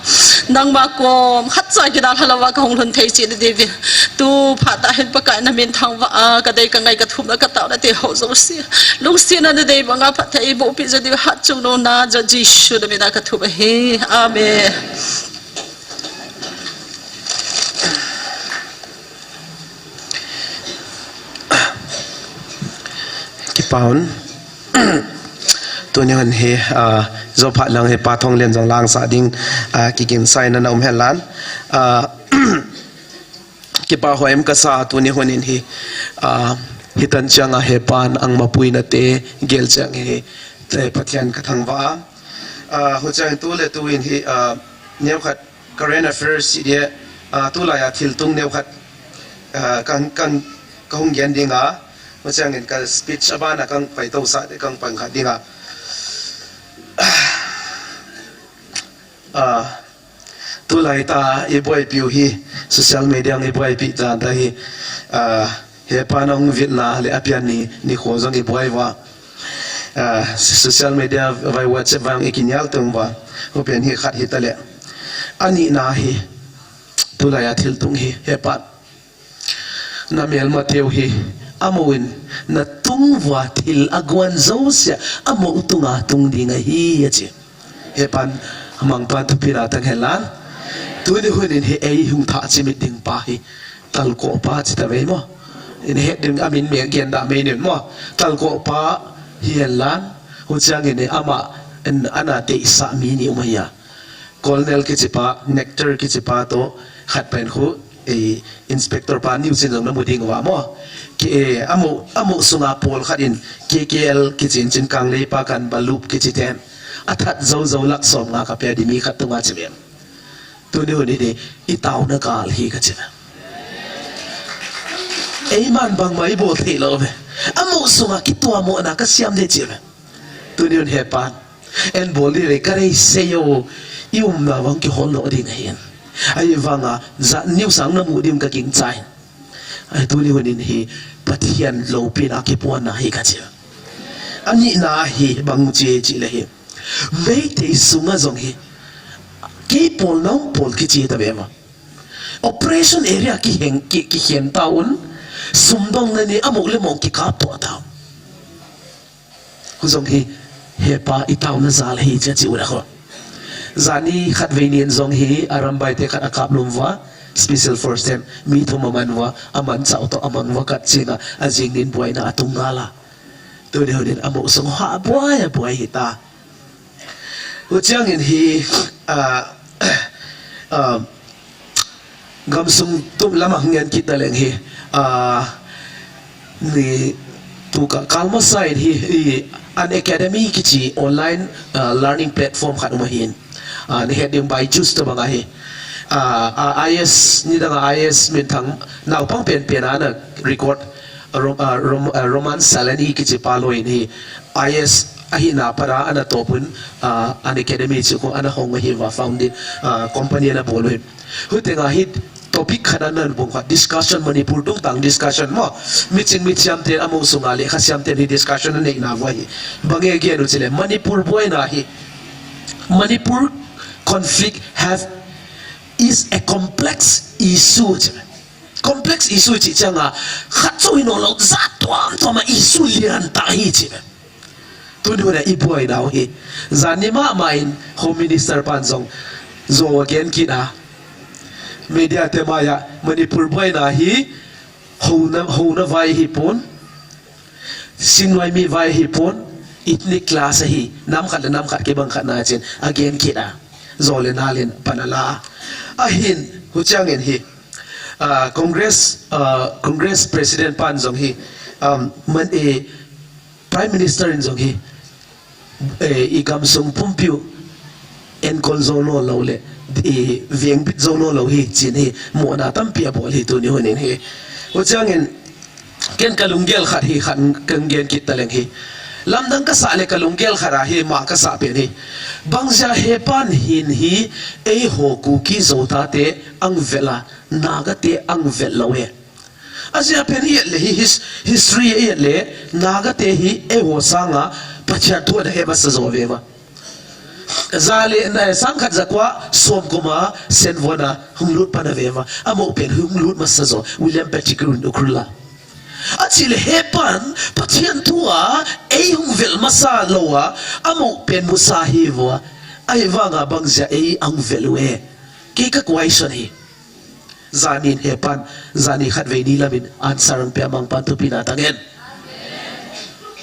Nangma kom khatcha kidalha louva ka hung lhun thei cheh na diuvin. Tu phat a hin Pakai na min thangvah a, ka dei ka ngai ka thumna ka taona te ho jouse. Lungsetna na dei banga phatthei bohpi jo diu hatchungnung na ja Jesu na min a ka thum ahi. Amen. Kipa un. Tuni hun hi, ah, jou phat lang hi Pa Thonglen jong langsah ding, ah, kigingsaina na um hen lang. Ah, kipa hoi em kasa tuni hun in hi, ah, hitan chang a hepan angma puina te gel chang hi, te Pathen ka thangvah a. Ah, huchang tu le tu in hi, ah, neokhat current affairs hi dia, ah, tulai a thiltung neokhat, ah, kan, kan, ka hung gen ding a, huchang in ka speech a bana kan paito sa de kan pang khat ding a. Ah, tulai ta i buaipi u hi, social media i buaipi ta ta hi, ah, hepan ahung vilna le apian ni, nikho jong i buai uva. Ah, social media vai WhatsApp vai i kinial tung uva. Hupen hi khat hi ta le. Ani na hi, tulai a thiltung hi, hepan. Na melmateu hi, amau in, na tung uva thil a guan jouse, amau tunga tung ding ahi, a chi. Hepan, amang pan thupi na tang hen lang. Tuni hun in hi ei hung thah chimit ding pa hi, Talkoh pa chi ta vei mo. In het ding amin mi gen da mai nin mo. Talkoh pa hi hen lang. Huchang in ama, in ana deisah mi ni um ahi a. Colonel kichi pa, Nectar kichi pa toh, khat pen khu, eh, Inspector pa news in jong na mu ding uva mo. Ki, eh, amau, amau sunga pawl khat in K K L kichi in chin Kanglei pa kan balup kichi ten. A that jou jou lakh som nga ka pe ding mi khat tunga chi vem. Tuni hun hi i taona gal hi ka chi vem. Eiman bangma i bol thei lou ve. Amau sunga kituamona ka siam de chi vem. Tuni hun hepan. En bol di le ka rei sei o. I umna vang kihol lou ding ahin. Ahivanga, ja news a na mu ding ka gingchai. Ai tuni hun in hi Pathen loupina kipuanna hi ka chi. Ani na hi bang chi chi le hi. Meitei sunga jong hi. Kei pawl nang pawl kichi ta ve ma. Operation area kiheng, ki, kikhen ta un. Sumdong na ni amau le mong kikap to ta. Khu jong hi, hepa i taona jal hi chia chi u la kho. Jani khat vei nin jong hi, Arambai te khat a kap lum uva, Special Force ten, mi thum a man uva, a man chau toh a man uva kat chinga, a jing nin buaina a tung ngal a. Tuni hun in amau sung ha buai, buai hita. Huchiang in hi, ah, ah, gamsung tum lama ngen kit taleng hi, ah, ni tu ka kalma side hi, hi Unacademy kichi online, ah, learning platform khat um ahin. Ah, ni het ding Byju's tabang ahi. Ah, ah, I A S, nidang a I A S minthang naupang penpen ana record, Rom-, ah, Rom-, ah, Roman Salani kichi pa loi in hi I A S ahina para ana topun, ah, Unacademy chu ko ana hong ahi va founding, ah, company ana bol u hi. Huteng a hi topic khat ana bung khat discussion Manipur tungtang discussion mo. Miching michiam ten amau sunga lekha siam ten hi discussion anei na va hi. Bang e gen u chile Manipur buaina hi. Manipur conflict have is a complex issue. Complex issue chi chang a, khat chu hi no lo, za tuam tuam a issue lian tah hi chi. Tuni hun a i buai nau hi. Zani mama in Home Minister pan jong zo again kit a. Media te mai a, Manipur buaina hi, houna, houna vai hi pon. Sinwai mi vai hi pon, ethnic clash ahi, nam khat le nam khat kibang khat na chin, again kit a. Zo le na len pan ala. Ahin, huchiang in hi. Ah, Congress, ah, Congress President pan jong hi, um, man, eh, Prime Minister in jong hi, eh, i gamsung pumpiu enkol zo lo lo le, i vengbit zo lo lo hi, chin hi, mona tampi abol hi tuni hun in hi. Huchiang in, ken ka lunggel khat hi, khat kan gen kit taleng hi. Lamdang ka sah le ka lunggel khat a hi, ma ka sah pen hi. Bangzia hepan hin hi, eiho Kuki Zo tate ang vel a, Naga te ang vel lo he. Ajia pen i et le hi his-, history i et le, Naga te hi eiho sanga Pathian thu ana he masa zo ve va. Za le na sang khat za kua som kum a Senvon a hung lut pan a ve va. Amau pen hung lut masa zo. William Pettigrew in Ukhrul a. Achi le hepan Pathian thu a ei hung vel masa lo a, amau pen musa hi va. Ahivanga bangzia ei ang vel u e. Kei ka question hi. Zani in hepan, zani khat vei ni lam in answer ang pia Mangpan thupina tang hen.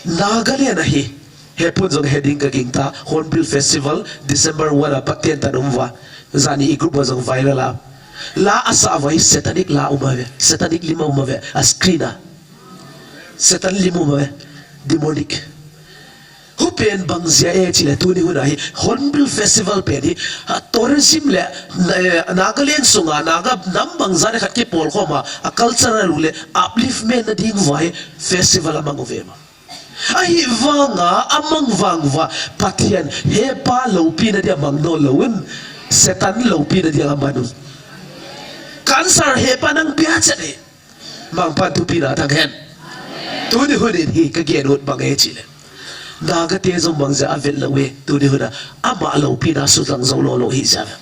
Nagaland ahi. Hepun jong he ding ka ging ta, Hornbill Festival, December one a pat ten tan um va. Zani i group a jong viral a. La asa vai satanic la um ave, satanic lim a um ave, a screen a. Satan lim um ave, demonic. Hupen bangzia e chile tuni hun a hi Hornbill Festival pen hi, a, tourism le, eh, Nagaland sunga, Naga nam bangzah le khat kipolkhom a, a cultural le upliftment na ding vai festival amang uve ma. Ahivanga, amang vang va, Pathian hepa loupina dia mang no louvin, Satan loupina dia amang un. Cancer hepa nang pia chet e. Mangpan thupina tang hen. Tuni hun in hi ka gen ut bang e chile. Naga te jong bangzah a vet lou e, tuni hun a ama loupina sutlang jou lou lou hi jeh a.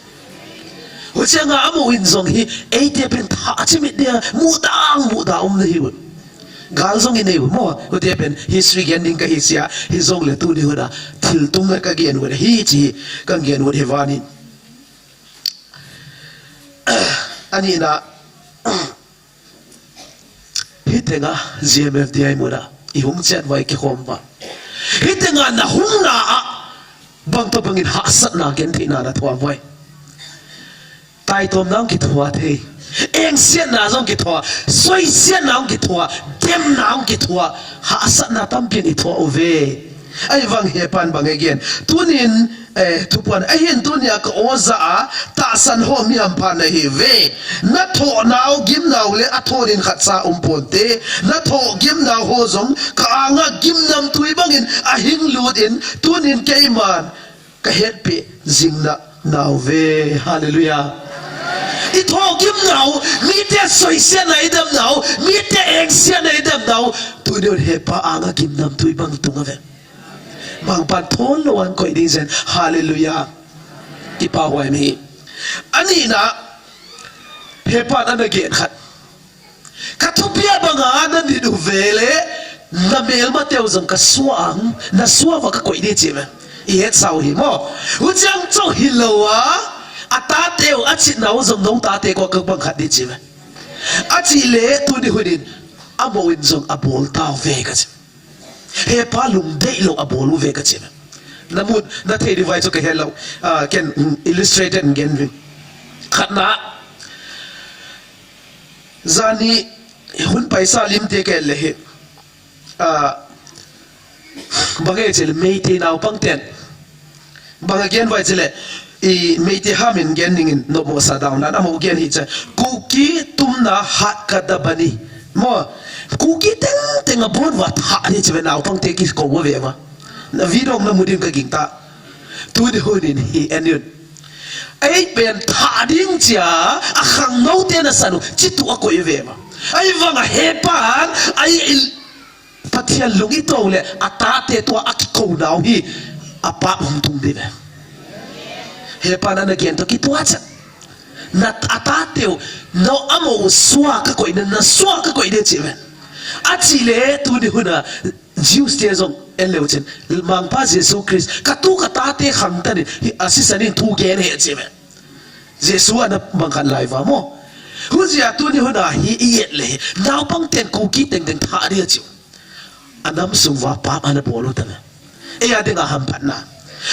Hucheng a amau in jong hi, eite pen tha chimit dia, muda ang muda um na hi u. Gal jong i nei u mo, hute pen history gen ding ka hi sia, hi jong le tuni hun a, thil tum na ka gen ut hi chi, ka gen ut hi vanin. Ani na, Hitenga G M F D I muna i hung chet vai kikhom va. Hitenga na hung na a bang to bangin hahsatna gentheina na thoa vai. Taitomna hung kithoa thei. Engsiatna jong kithoa, soisiatna hung kithoa, demna hung kithoa, hahsatna tampi in i thoa uve. Ahivang hepan bang again. Tunin, eh, thupuan. Ahin tunia ka oja a, tahsan ho mi hampha na hi ve. Na thoh nau, gim nau le a thonin khat cha um ponte. Na thoh gim nau ho jong ka anga gimnamtui bangin a hing lut in tunin keiman ka hetpi jingna nau ve. Hallelujah. I thoh gim nau, mite soisiatna i dem nau, mite engsiatna i dem nau. Tunin hepa anga gimnamtui bang tung ave. Mangpan thon lou an koi ding jen. Hallelujah. Kipa huai mi. Ani na, hepan ana gen khat. Ka thupia banga na nit u ve le, na melma teu jong ka sua ang, na sua va ka koi ding chi ve. I het sau hi mo. Hucheng chou hi lou a, a ta teu, a chin nau jong nong ta te ko ka bang khat ding chi ve. A chi le, tuni hunin, amau in jong a bol tau ve ka chi. Hepa lungdei lou abol uve kachi. Namu, nathei diu vai chu kahe lou. Ah, ken, mm, illustrated in gen uvin. Khatna. Jani hun paisa lim te kele hi. Ah, bang e chele Meitei naupang ten. Bang a gen vai chele, i Meitei hamin gen ningin nomo sa down nan, amaho gen hi cha. Kuki tumna hat ka da bani. Mo, Kuki tengteng abon uva tha di chi ve naupang te kikou uve ma. Na video namu ding kaging ta. Tuni hun in hi en un. Ei pen tha ding chia, akhangnou te nasan u, chitu akoi uve ma. Ahivanga Hepan, ai il, Pathen lung ito le, atate tua akikou nau hi, apap hung tung diu ve. Hepan ana gen to kituah cha. Na atateu, na amaho sua kakoi, na, na sua kakoi de chi ve. Achi le tuni huna, Jews te jong en leu chin. Mangpa Jesu Christ, katu katate khang tan in, hi asisan in thu gen e chi ve. Jesu ana bang khat lai uva mo. Hujia tuni huna hi i et le hi. Naupang ten Kuki tengteng tha dia chiu. Anam sung uva pap ana bol u ta ve. Eia dinga hamphatna.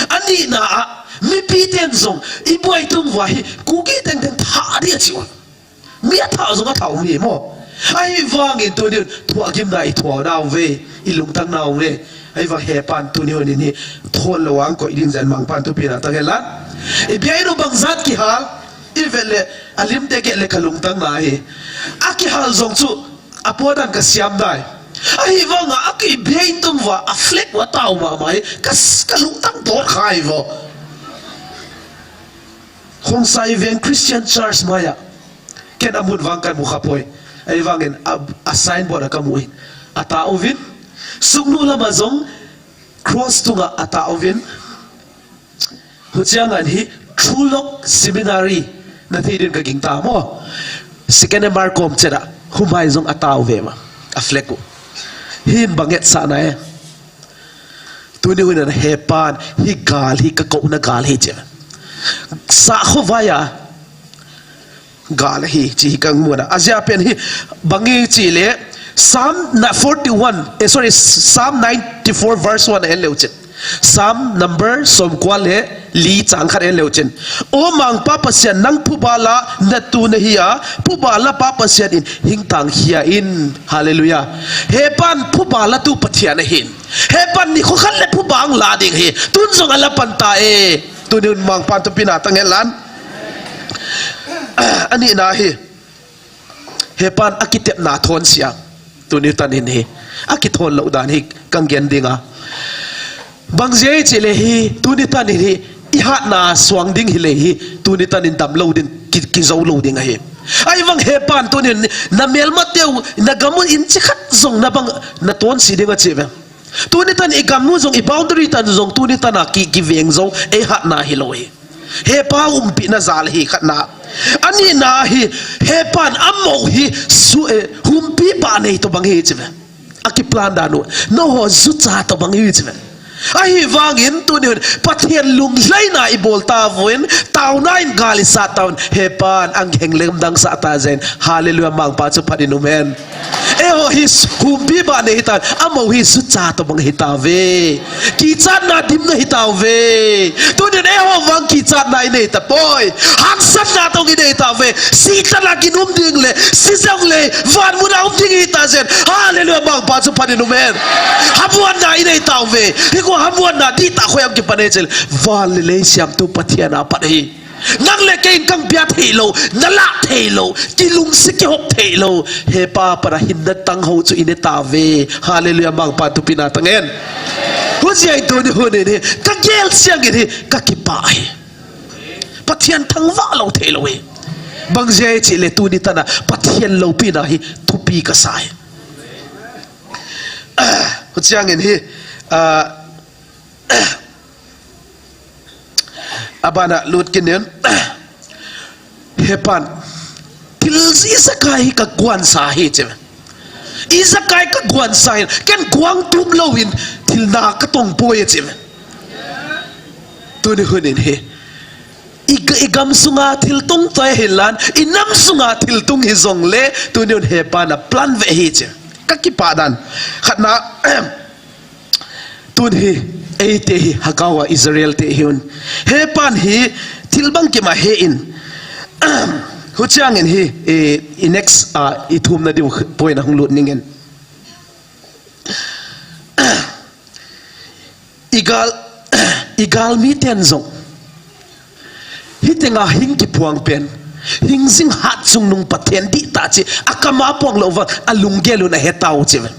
Anina a, mipi ten jong, i boi tung uva hi, Kuki tengteng tha dia chiu. Mi atha jong atha u mi mo. Ahivangin tuni thuagimna i thuanau ve, i lungtang nau ve. Ahivang Hepan tuni hun in hi thon lou ang koi ding jen Mangpan thupina tang hen lan. I bia inu bang jat kihal, i vet le, alim te kele kalungtang na hi. Akihal jong chu, apodan kasiam dai. Ahivanga aki bia in tung uva, a flag uva tao mama hi, kas, kalungtang dot khai vo. Khongsai Veng Christian Church maiya. Ken amun vang kamu kha poi. Ahivangin a, a signboard a kamu in. Atao uvin. Sungnu lama jong cross tunga atao uvin. Huchiang an hi True Love Seminary. Nathei din kaging ta mo. Second M R kom chera. Humai jong atao uve ma. A flag u. Hin bang etsahna e. Tuni hun in Hepan, hi gal hi, kakouna gal hi chi. Sakhovaiya gal hi, chi hi kamu na. Ajia pen hi, bang e chi le, Psalm na forty-one, eh, sorry, Psalm ninety-four verse one en leu chin. Psalm number somkua le li chang khat en leu chin. O Mangpa Pathen, nang phubala natu nahi a, phubala pa Pathen in hing tang khia in. Hallelujah. Hepan phubala tu Pathen ahin. Hepan nikho khat le phuba ahung la ding ahi. Tun jong ala pan ta e. Tuni hun Mangpan thupina tang hen lan. Anina hi. Hepan akitepna thon sia. Tuni tan hin hi. Akithon lou dan hi kang gen ding a. Bang jeh chele hi. Tuni tan hin hi. I hatna suang ding hile hi. Tuni tan in dam lou ding. Ki, kijou lou ding ahi. Ahivang Hepan tuni hin. Na melmateu. Na gam u inchi khat jong na bang. Na tonsi ding a chi ve. Tuni tan i gam u jong, i boundary tan jong, tuni tan a ki, kiveng jong, ei hatna hilou hi. Hepa umpina jal hi khatna. Anina hi, Hepan amaho hi, su, eh, humpi ba nei to bang hi chi ve. Akiplan dan u. Nangho jucha to bang hi chi ve. Ahivangin tuni hun, Pathen lunglhaina i bol tauvin, taona in gal i sat tauvin, Hepan ang heng lemdang sah ta jen. Hallelujah, Mangpa chu phat in um hen. Eiho hi humpi ba nei hita, amaho hi jucha to bang hitauve. Kichatna dimna hitauve. Tunin eiho vang kichatna i nei tapoi. Haksatna tong i nei tauve. Sihna la kin um ding le, si jong le, van muna um ding hita jen. Hallelujah, Mangpa chu phat in um hen. Hamuanna i nei tauve. Hikua hamuanna dihtah khoi am kipan e chele. Van le lei siamtu Pathen a pat hi. Nang le kei in kang bia thei lou, na lah thei lou, kilungset kihop thei lou. Hepa para hinna tang ho chu i nei tauve. Hallelujah, Mangpa thupina tang hen. Hujia in tuni hun in hi, ka gel siang in hi, ka kipah hi. Pathen thangvah lou thei lou hi. Bang jeh chele tuni tan a, Pathen loupina hi, thupi ka sa hi. Huchiang in hi, ah, Abana lut kit nin. Hepan. Thil ijakai hi ka guan sa hi chi. Ijakai ka guan sa hi. Ken guang tum lou in thil na ka tong poi chi. Tuni hun in hi. I, i gam sunga thil tung tai hi lan. I nam sunga thil tung hi jong le. Tuni hun Hepan a plan ve hi chi. Ka kipah dan. Khatna. Tun hi, eite hi, Hagau a Israel te hi un. Hepan hi, thil bangkima he in. Huchiangin hi, eh, i next, ah, i thumna diu point a hung lut ningen. I gal, i galmi ten jong. Hitenga hing kipuang pen. Hing jing hat chungnung Pathen dihtah chi. A kama puang lou va, a lunggel un a hetau chi ve.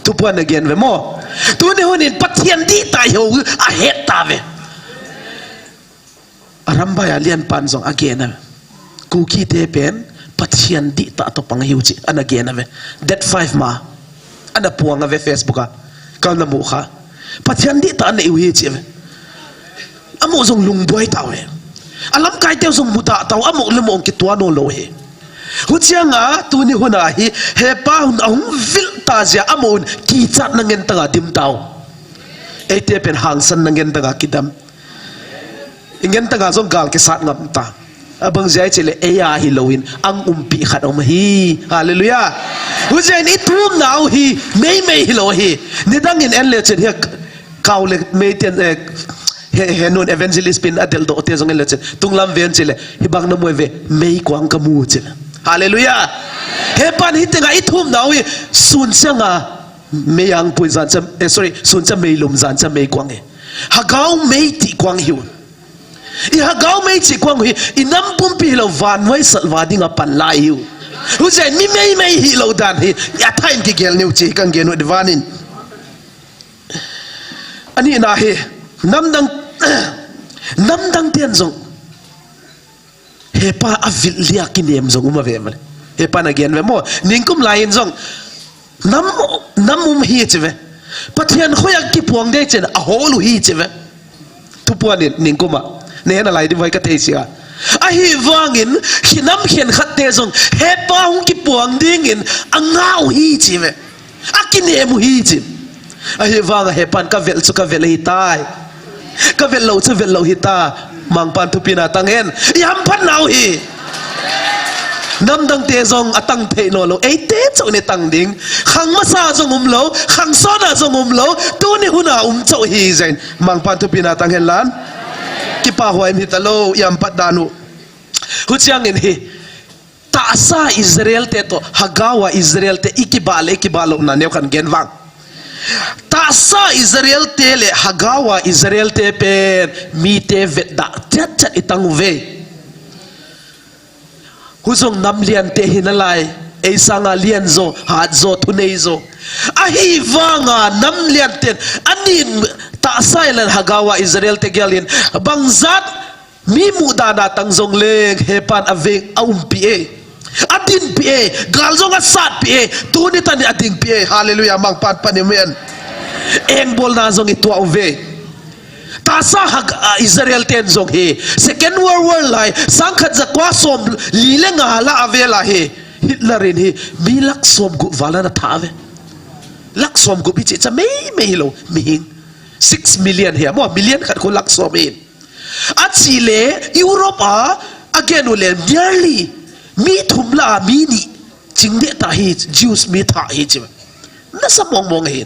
Thupuan a gen ve mo. Tuni hunin Pathen dihtah hi ho a heta ve. A rambai a lianpan jong a gen a. Kuki te pen Pathen dihtah toh pang hiu chi ana gen a ve. Date five ma. Ana puang a ve Facebook a. Kal na mu kha. Pathen dihtah ana iu hi chi ve. Amo jong lungbuai tau ve. A lamkai teu jong muda tau amo le mo kitua no lo hi. Huchianga tuni huna hi hepa hun a hung vil ta jia amo un kichat na ngen tanga dim tau. Eite pen hangsan na ngen tanga kidam. Ingen tanga jong gal kisat ngam ta. Abang jai chile eia hi loin ang umpi khat om hi. Hallelujah. Hujen i thum nau hi mei mei hi lo hi. Nidang in en le chen hi kau le mei ten, eh, he, he nun evangelist pin a del do te jong en le chen. Tunglam ven chile hi bang na moi ve mei kuang ka mu chile. Hallelujah. Hepan hitenga i thum nau hi sun changa mei ang pui jan cha, eh, sorry, sun cha mei lum jan cha mei kuang hi. Hagau mei ti kuang hiu. I hagau mei chi kuang hi, i nam pumpi lo van vai sal va dinga pan lai hiu. Hujen mi mei mei hi lo dan hi, a thain kigel niu chi kan gen u divanin. Ani na hi, namdang, namdang ten jong. Hepa a vil lia kinem jong um a ve male. Hepa na gen ve mo. Ningkum lai in jong. Nam, nam um hi chi ve. Pathen khoia kipuang dei chen a holu hi chi ve. Thupuan in ningkuma. Ne na lai di vai ka thei sia. Ahivangin, khinam khen khat te jong. Hepa hung kipuang dingin a ngau hi chi ve. A kinem u hi chi. Ahivanga hepan ka vel chu ka vel hi tai. Ka vel lo chu vel lo hi ta. Mangpan thupina tang hen. I hamphat nau hi. Namdang te jong a tang thei no lo. Eite chu ni tang ding. Khang masa jong um lo. Khang sona jong um lo. Tuni huna um chau hi jen. Mangpan thupina tang hen lan. Kipa huai mi ta lo. I hamphat dan u. Huchiangin hi. Tahsa Israel te toh, Hagau a Israel te, i kibah le, i kibah louna neo khan gen vang. Tahsa Israel te le, Hagau a Israel te pen, mite vetda, chat chat i tang uve. Hujong nam lian te hi nalai, ei sanga lian jo, hat jo, thunei jo. Ahivanga nam lian ten, anin tahsa ilan Hagau a Israel te gelin, bangzat, Mi muhdana tang jong leng, hepan a veng a umpi e. A dinpi e. Gal jong a satpi e. Tuni tani a dingpi e. Hallelujah. Mangpan pan amen. Engbolna jong i tuah uve. Tahsa Hag-, a, Israel ten jong hi. Second World War lai. Sangkhat jakua som li le nga la a vela hi. Hitler in hi. Mi lak som gup val ana that ve. Lak som gup hi chi cha mei mei lo. Mihing. Six million hi. Mo million khat ko lak som in. Achi le Europe a, again u le nearly mi thum la mi ni chingde ta hi Jews mi tha hi chi. Nasa mong mong hi.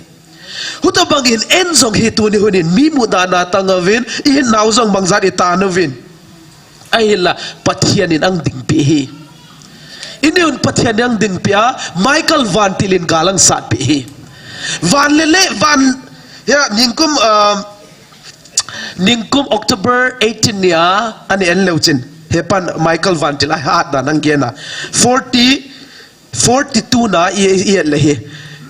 Huta bangin en jong hi tuni hunin mi muhdana tang uvin, i hin nau jong bangzat i tan uvin. Ahinla Pathian in ang dingpi hi. Ini un Pathian in ang dingpi a, Michael vantil in gal ang satpi hi. Van le le, van, ya, ningkum, um, Ningkum October eighteen nia, ani en leu chin. Hepan Michael vantil a hat dan ang gen a. Forty, forty-two na i, i et le hi.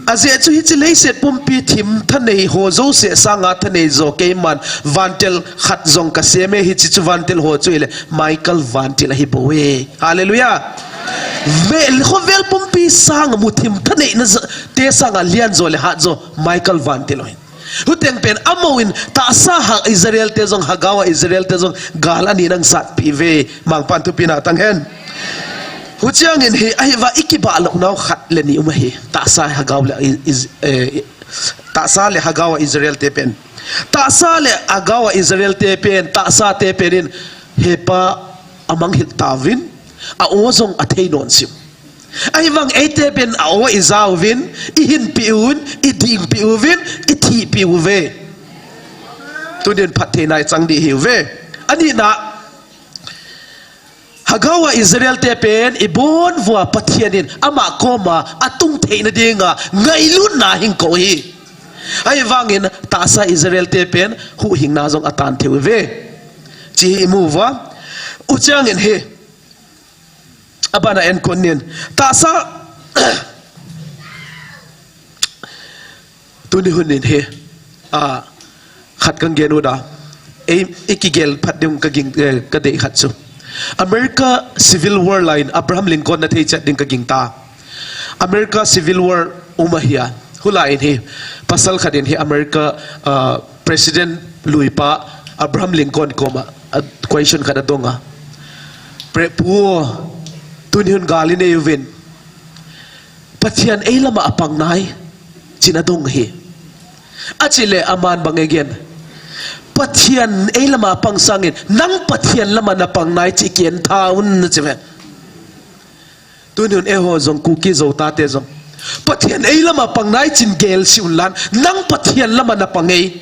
Ajeh chu hichi leiset pumpi thim thanei ho jouse sanga thanei jo keiman vantil khat jong ka sem e hichi chu vantil ho chu ile Michael vantil ahi bou e. Hallelujah. Vel, khovel pumpi sanga mu thim thaneina te sanga lian jo le hat jo Michael vantil ahi. Huteng pen amou in tahsa ha Israel te jong Hagau a Israel te jong gal ani nang satpi ve Mangpan thupina tang hen. Huchiang in hi ahi va i kibah lou nau khat le ni um ahi. Tahsa Hagau le is, eh, tahsa le Hagau a Israel te pen. Tahsa le Hagau a Israel te pen, tahsa te pen in hepa amang hil tauvin, a o jong a thei non siu. Ahivang eite pen a o i jauvin, i hinpi un, i dingpi uvin, i thipi uve. Tunin phattheina i chang ding ihiuve. Anina, Hagau a Israel te pen ibon uva Pathen in ama koma atung theina dinga ngailutna ahin kou hi. Ahivangin tahsa Israel te pen huhhingna jong atan thei uve. Hiche hi imu uva. Huchiangin hi abana enkol nin. Tahsa Tuni hun in hi, a, khat kangenu da. Ei, i kigel phat ding kaging, eh, kadei khat chu. America Civil War lai in Abraham Lincoln nathei chet ding kaging ta. America Civil War um ahia. Hulai in hi, pasal khat in hi America, a, President luipa Abraham Lincoln koma, a, question khat adong a. Pre-, pu, tuni hun gal inei uvin. Pathen ei lama apang nai, tin adong hi. Achile aman bang agen. Pathen ei lama apang sangin, nang Pathen lama napang nai, ti ken tha un achi ve. Tuni hun eiho jong Kuki Zo tate jong. Pathen ei lama pang nai tin gel sih un lang, nang Pathen lama napang e.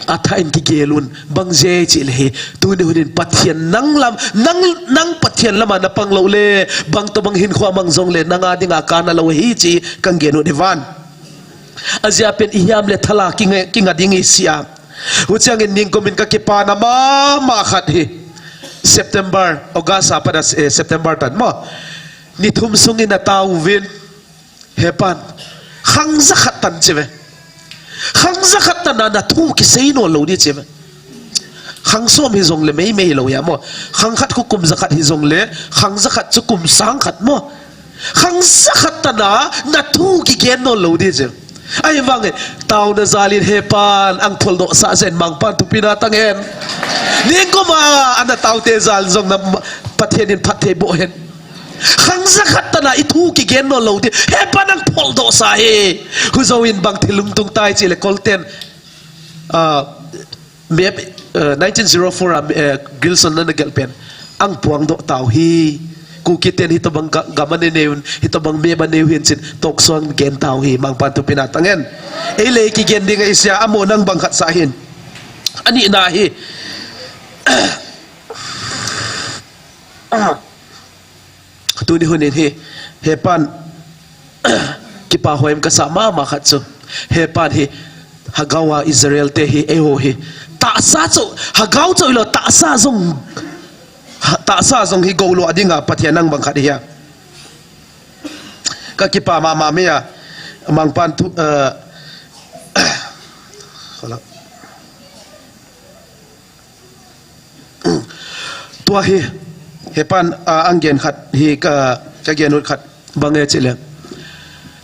Atha in kigel un, bang jeh chile hi. Tuni hun in Pathen nang lam, nang, nang Pathen lama napang lou le, bang tobang hinkho amang jongle, nang a dinga kana lou hi ti kangenu diu ahi. Ajeh pen ihiam le thala kinga, kinga ding isi a. Huchiangin ningkum in kakipana mama khat hi. September, August a pat a, eh, September tan mo. Ni thum sungin atao uvin. Hepan, khang jakhat tan chi ve. Khang jakhat tan a nathu kisei nom lou ding chi ve. Khang som hijongle meimei lou ahi mo. Khang khat khu kum jakhat hijongle, khang jakhat chu kum sang khat mo. Khang jakhat tan a nathu kigen nom lou ding chi ve. Ahivangin, taona jal in Hepan, nang pholdoh sah jeng in Mangpan thupina tang hen. Ningkum a, ana taote jal jong na Pathen in phatthei boh hen. Khang jakhat tan a ithu kigen nom lou ding. Hepan nang pholdoh sah e. Hujouvin bang thil hung tung tai chile Colten. Ah, map, eh, nineteen zero four a, eh, Gilson in ana gel pen. Nang puang doh tau hi. Kuki ten hitobang ga-, gam anei un, hitobang map anei un tin. Tohsuang gen tau hi. Mangpan thupina tang hen. Eile kigen ding ahi sia, amo nang bang khat sah hin. Anina hi. Tuni hun in hi, Hepan, kipa hoiya kasa mama khat chu. Hepan hi, Hagau a Israel te hi, eiho hi. Tahsa chu, Hagau chu ilou, tahsa jong, tahsa jong hi gou lou a dinga Pathen nang bang khat hi a. Kakipa mama mai a, Mangpan thu, eh, Tua hi, Hepan, a, agen khat hi ka, kagen ut khat bang e chile.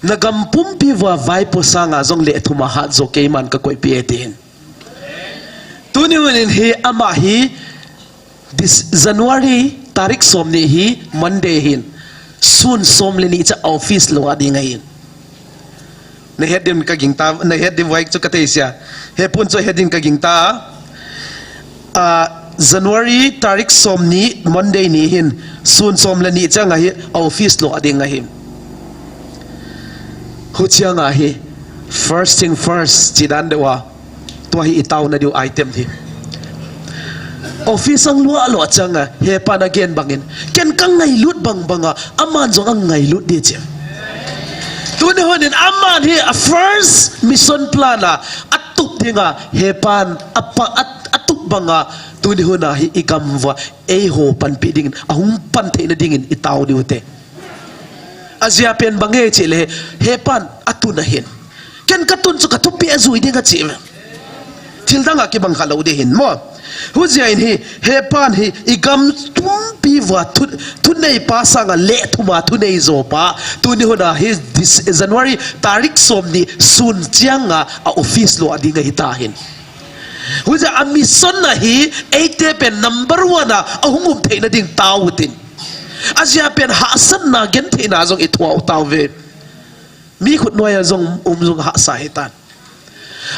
Nagam pumpi uva vaipo sanga jong le thum a hat jo keiman kakoipi e tin. Tuni hun in hi ama hi, this January tarik somni hi Monday hin. Sun som le ni cha office lou a ding ahin. Nahet diu kaging ta, nahet diu vai chu kathei sia. Hepun chu het diu kaging ta. Ah, January tarik somni Monday ni hin sun som le ni chang ahi office lou a ding ahi. Huchiang ahi first thing first ti dan deuh a. Tua hi i taona diu item hi. Office ang lua lua chang a, Hepan agen bangin. Ken kangailut bang banga, aman jong angailut ding chi. Tuni hun in aman hi a first mission plan a, atup dinga, Hepan, apa, at, atup banga, tuni hun a hi i gam uva, eiho panpi dingin, ahung pan theina dingin i tao diu te. Ajeh pen bang e chile, Hepan atun ahin. Ken katun chu kathupi ajui ding achi. Thil dang a kibang kha lou ding ahin mo. Hujeh in hi, Hepan hi, i gam pumpi uva thu, thunei pa sanga le thum a thunei jo pa. Tuni hun a hi, this January tarik somni sun chang a, a office lou a ding ahi ta hin. Hujeh a mission a hi, eite pen number one a, ahung um theina ding tao tin. Ajeh pen hahsatna gentheina jong i thuah u tauve. Mi khut noiya jong um jong hahsa hitan.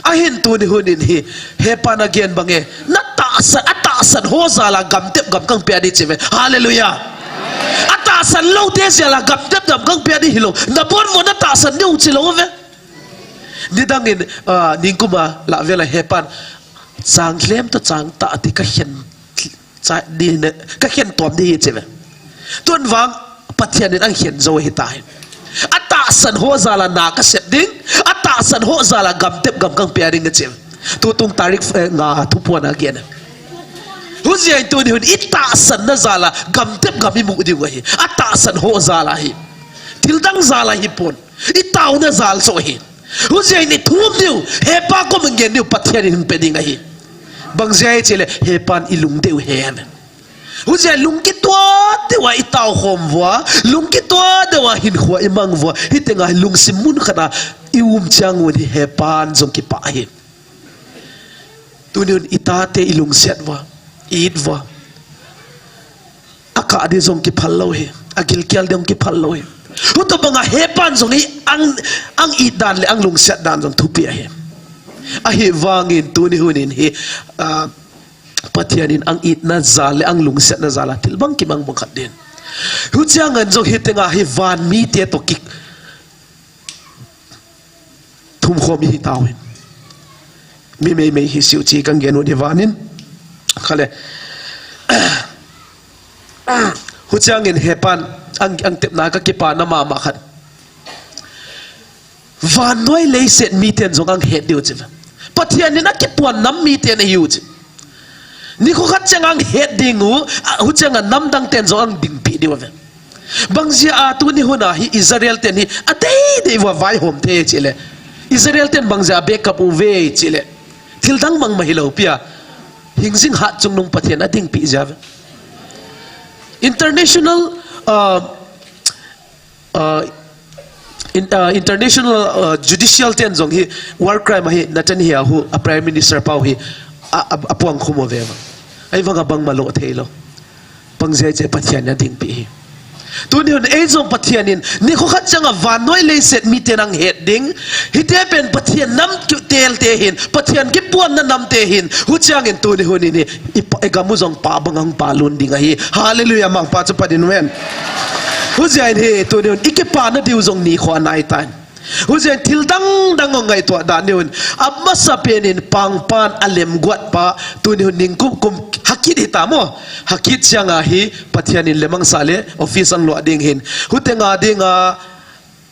Ahin tuni hun in hi, Hepan agen bang e, na tahsan, atahsan ho jal a gam tep gam kang pia ding chi ve. Hallelujah. Atahsan lou te jal a gam tep gam kang pia ding hilou. Na bon mo na tahsan diu chi lou ve. Nidang in, ah, ningkum a la vela Hepan. Chang lhem toh chang tah ti ka khen, cha, di ne, ka khen tom di hi che ve. Tun vang Pathian in ang khen jou hi ta hi. Atahsan ho jal a na ka sep ding, atahsan ho jal a gamtep gam kang pia ding che ve. Tutung tarik, eh, nga thupuan a gen. Hujia in tuni hun itahsan na jal a gamtep gam imu diu ahi. Atahsan ho jal a hi. Thil dang jal a hi pon. Itauna jal so hi. Hujia in ithum diu, hepa kom in gen diu Pathian in hung pe ding ahi. Bang jeh a che le, hepan ilung diu he. Hujia lungkituat diu a itao khom vua, lungkituat diu a hinkho imang vua, hitenga lungsim mun khat a ium chang un hi hepan jong kipah ahi. Tuni un itate ilungset vua, it vua. Akah di jong kiphal lou hi, agilkel di jong kiphal lou hi. Hutobang a hepan jong hi ang, ang it dan le ang lungset dan jong thupi ahi. Ahivangin tuni hun in hi, ah, Pathian in ang itna jal le ang lungsetna jal a thil bang kimang bang khat din. Huchiang an jong hitenga hi van mite toh ki thum khom hi tao hin. Mi mei mei hi siu chi kang gen u di van in. Khale. Huchiang in hepan ang, ang tepna ka kipana mama khat. Vannoi leiset miten jong ang het diu chi. Pathian in akipuan nam miten ahiu chi. Nikho khat chang ang het ding u, a, huchang a namdang ten jong ang dingpi diu ve. Bang jeh a tuni hun a hi Israel ten hi, adei dei uva vaihom thei chi le. Israel ten bang jeh a backup u ve chi le. Thil dang mang ma hilou pia. Hingjing hat chungnung Pathian adingpi jeh ve. International, uh, uh, in, uh, international, uh, judicial ten jong hi war crime hi Netanyahu a prime minister pau hi a, a, apuang khum u ve va. Ahivang a bang ma lo thei lou. Bang jeh a che Pathian in adingpi hi. Tuni hun ei jong Pathian in nikho khat chang a vannoi leiset miten ang het ding. Hite pen Pathian nam tel te hin, Pathian kipuanna nam te hin. Huchiang in tuni hun in hi, i pa, i gam u jong pa bang ang pa lun ding ahi. Hallelujah, mangpa chu pa din ven. Hujia in hi tuni hun, i kipana diu jong nikho anai tan. Hujia in thil dang dang ngaito dan diu hin. Amasa pen in pangpan alem guat pa, tuni hun ning kum kum hakit hi ta mo. Hakit chiang a hi, Pathian in lemang sa le, office ang lo ding hin. Hutenga dinga,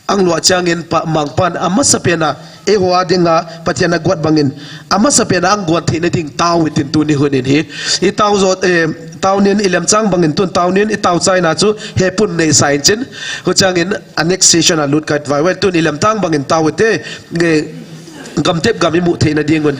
ang lua chang in pa, mangpan amasa pen a, eiho a dinga, Pathian a guat bang in, amasa pen a ang guat theina ding tao hitin tuni hun in hi. I tao jot, eh, tao nin i lemchang bang in tun tao nin i tao chaina chu hepun nei sa in chin. Huchang in a next session a lut kit vai. Well, tun i lemchang bang in tao hite, nge, gamtep gam imu theina ding un.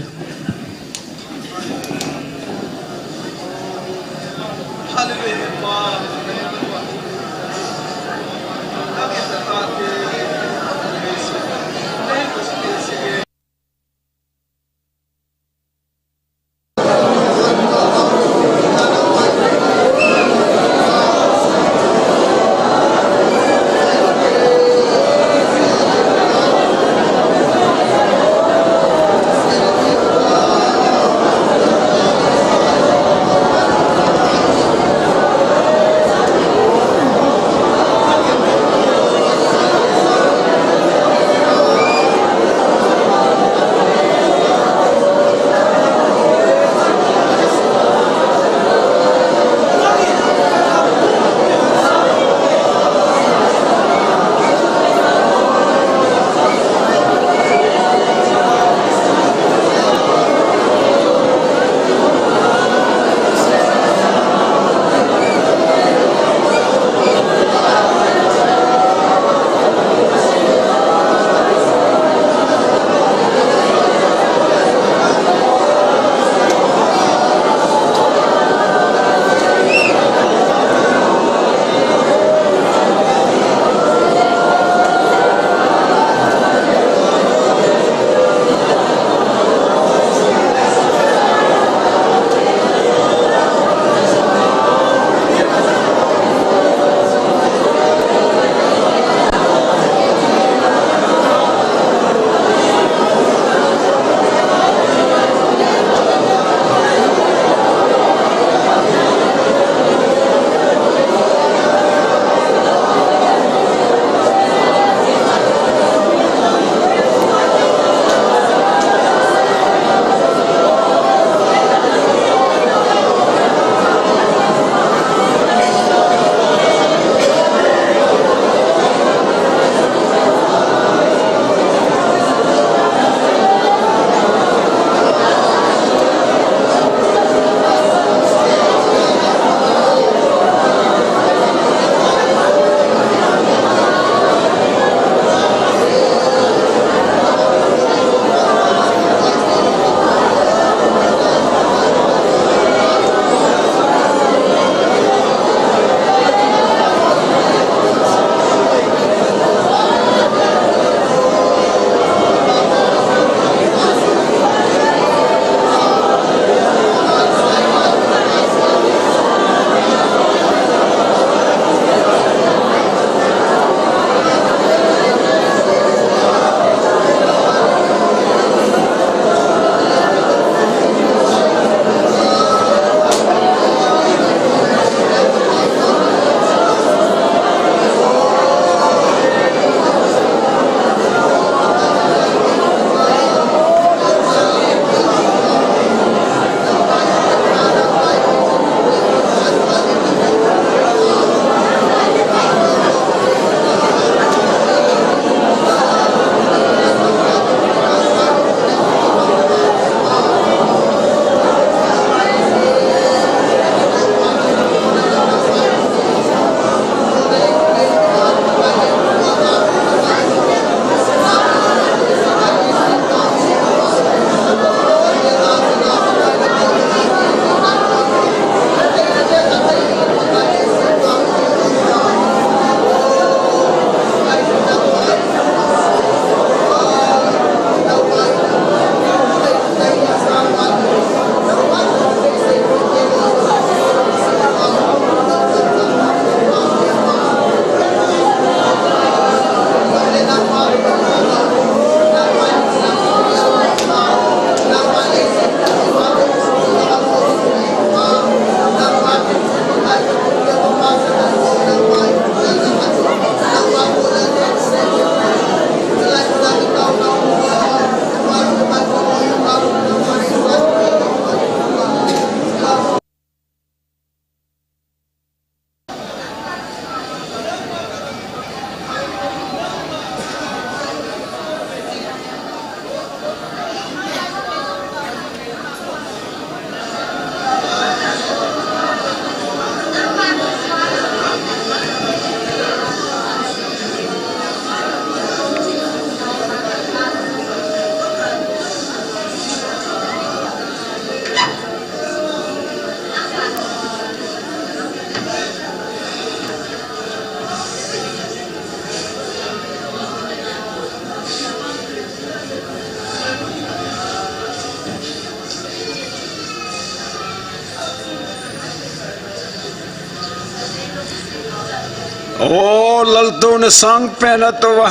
O Laltouna sangpen a tou a.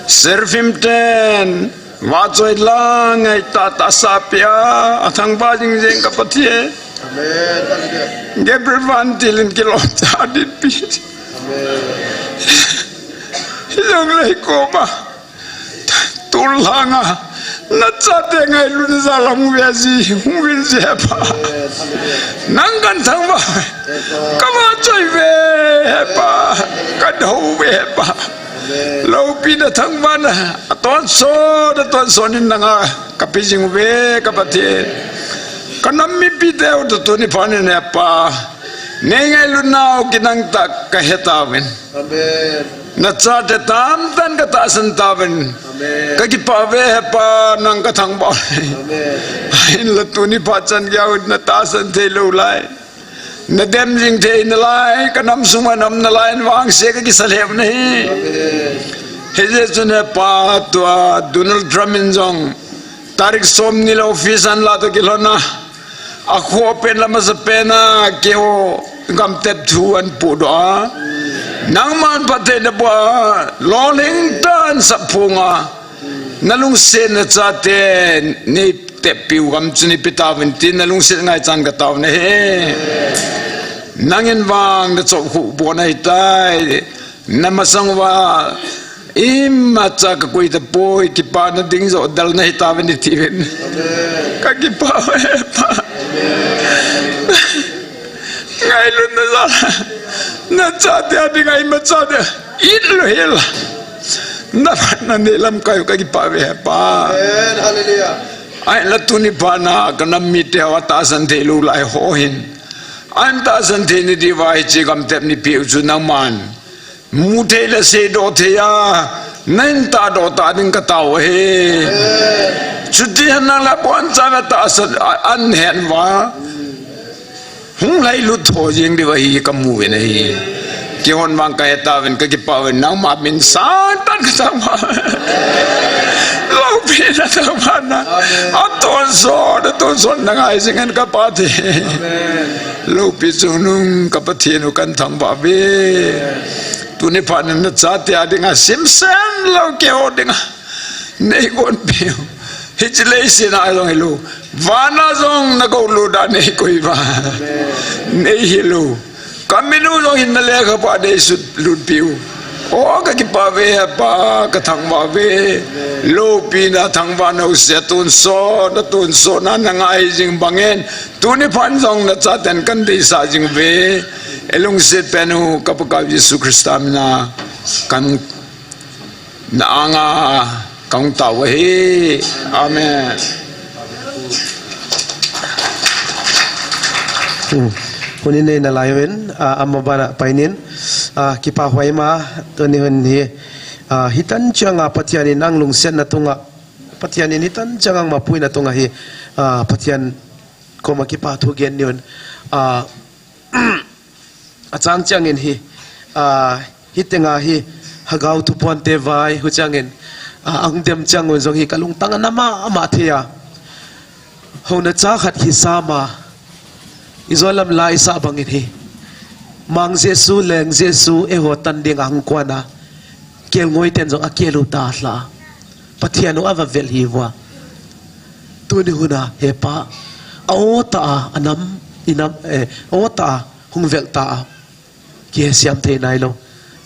Seraphim ten vahchoi lang ngai tah tahsa pia, athangvah jingjing ka Pathen. Amen. Gabriel vantil in kilom cha dinpi. Amen. Hijongle koma. Tul langa, nachate ngailutna jal a hung vei ji, hung vil ji he Pa. Nang kathangvah, kavahchoi uve he Pa, kadou uve he Pa. Loupina thangvahna, atonsot, atonsot in nanga, kape jing uve, ka Pathen. Kanam mipite u toh tuni phat in he Pa. Nei ngailutnau kinangtah kahe tauvin. Amen. Nachate tamtah in katahsan tauvin. Amen. Kakipah uve he Pa, nang kathangvah. Amen. Hinla tuni phat chan geiya natahsan thei lou lai. Nadem jing thei nalai, kanam sunga naum nalai in vangse kakisa lheh u ahi. Amen. Hijeh chun he Pa, tua Donald Trump in jong tarik somni le office ahin lah toh kilhon a, akhoh pen le amasapen a keiho gamtep thu ahin podoh a, nangman phatthei naboh a, lolhing tah in saphong a, nalungset nachate neiteppiu gam chu neipe tauvin tin nalungset ngaichan katao nahi. Nangin vang nachop khuh bon ahitai. Namasang uva imacha kakoi tapoi, kipana ding joh dalna hitauvin iti uvin. Amen. Kakipah uve Pa. Amen. Ngailutna jal a, nachate a dinga imacha dia it lou hel a, naphatna nei lamkai u kakipah uve he Pa. Amen. Hallelujah. Ahinla tuni phat a kanam mite ho atahsan thei lou lai ho hin, ahin tahsan theina diuva hiche gamtep neipeh u chu nangman mu thei le seidoh thei a, nahin tahdoh tah ding katao ahi. Chuti henlang le aboncha uva tahsan a, ahin het uva, hung lhailut tho jeng diu ahi kamu uvin ahi. Keihon vang kahe tauvin, kakipah uvin, nangma min sangtah in kathangvah. Loupina thangvahna, atonsot, atonsot nangai jing hen ka Pathen. Amen. Loupi chungnung ka Pathen u kathangvah uve. Tuni phat in nachate a dinga simsen lou keiho dinga neigonpeh u. Hiche leiset a jong hilou, van a jong nagoulut a neikoi uva, neihil u. Kamin u jong hin nalekhabu a neisut lutpeh u. O kakipah uve he Pa, kathangvah uve. Loupina thangvahna u se, atonsot, atonsot na nangai jing bangin, tuni phat in jong nachaten kahin deisah jing uve. Eilungset pen u ka Pakaiu Jesu Christa mina kahin, na anga kahung tao u ahi. Amen. Hmm. Hun in nei nalai uvin, ah, ama bana painin, ah, kipah huai ma, tuni hun hi, ah, hitan chang a Pathen in nang lungsetna tunga, Pathen in hitan chang a mapuina tunga hi, ah, Pathen koma kipa thu gen niuvin, ah, achang chang in hi, ah, hitenga hi, Hagau Thuphonte vai, huchang in, ah, ahung dem chang un jong hi kalungtang ana mama thei a. Houna cha khat hi sama, ijo lam la isah bangin hi, Mang Jesu, Leng Jesu, eiho tan dinga hung kuan a, kelngoi ten jong akel u talha. Pathen u ava vel hi uva. Tuni hun a, he Pa, a-o tah a, anam, inam, eh, a-o tah a, hung vel tah a. Kihesiam thei nailou.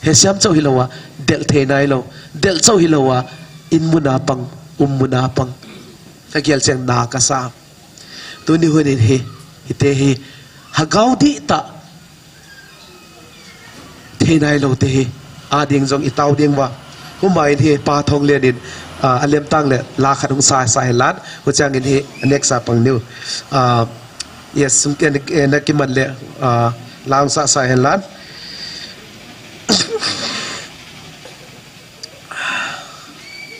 Hesiam chauh hilou a, del thei nailou. Del chauh hilou a, in mun a pang, um mun a pang. Kagel cheng na kasa. Tuni hun in hi, hite hi, Hagau dihtah thei nailou te hi, ading jong itao ding uva. Huma in hi Pa Thonglen in, ah, alemtang le la khat hung sa, sa hen lan, huchang in hi next a pang niu. Ah, yes, sung ten, eh, na kiman le, ah, la hung sa, sa hen lan.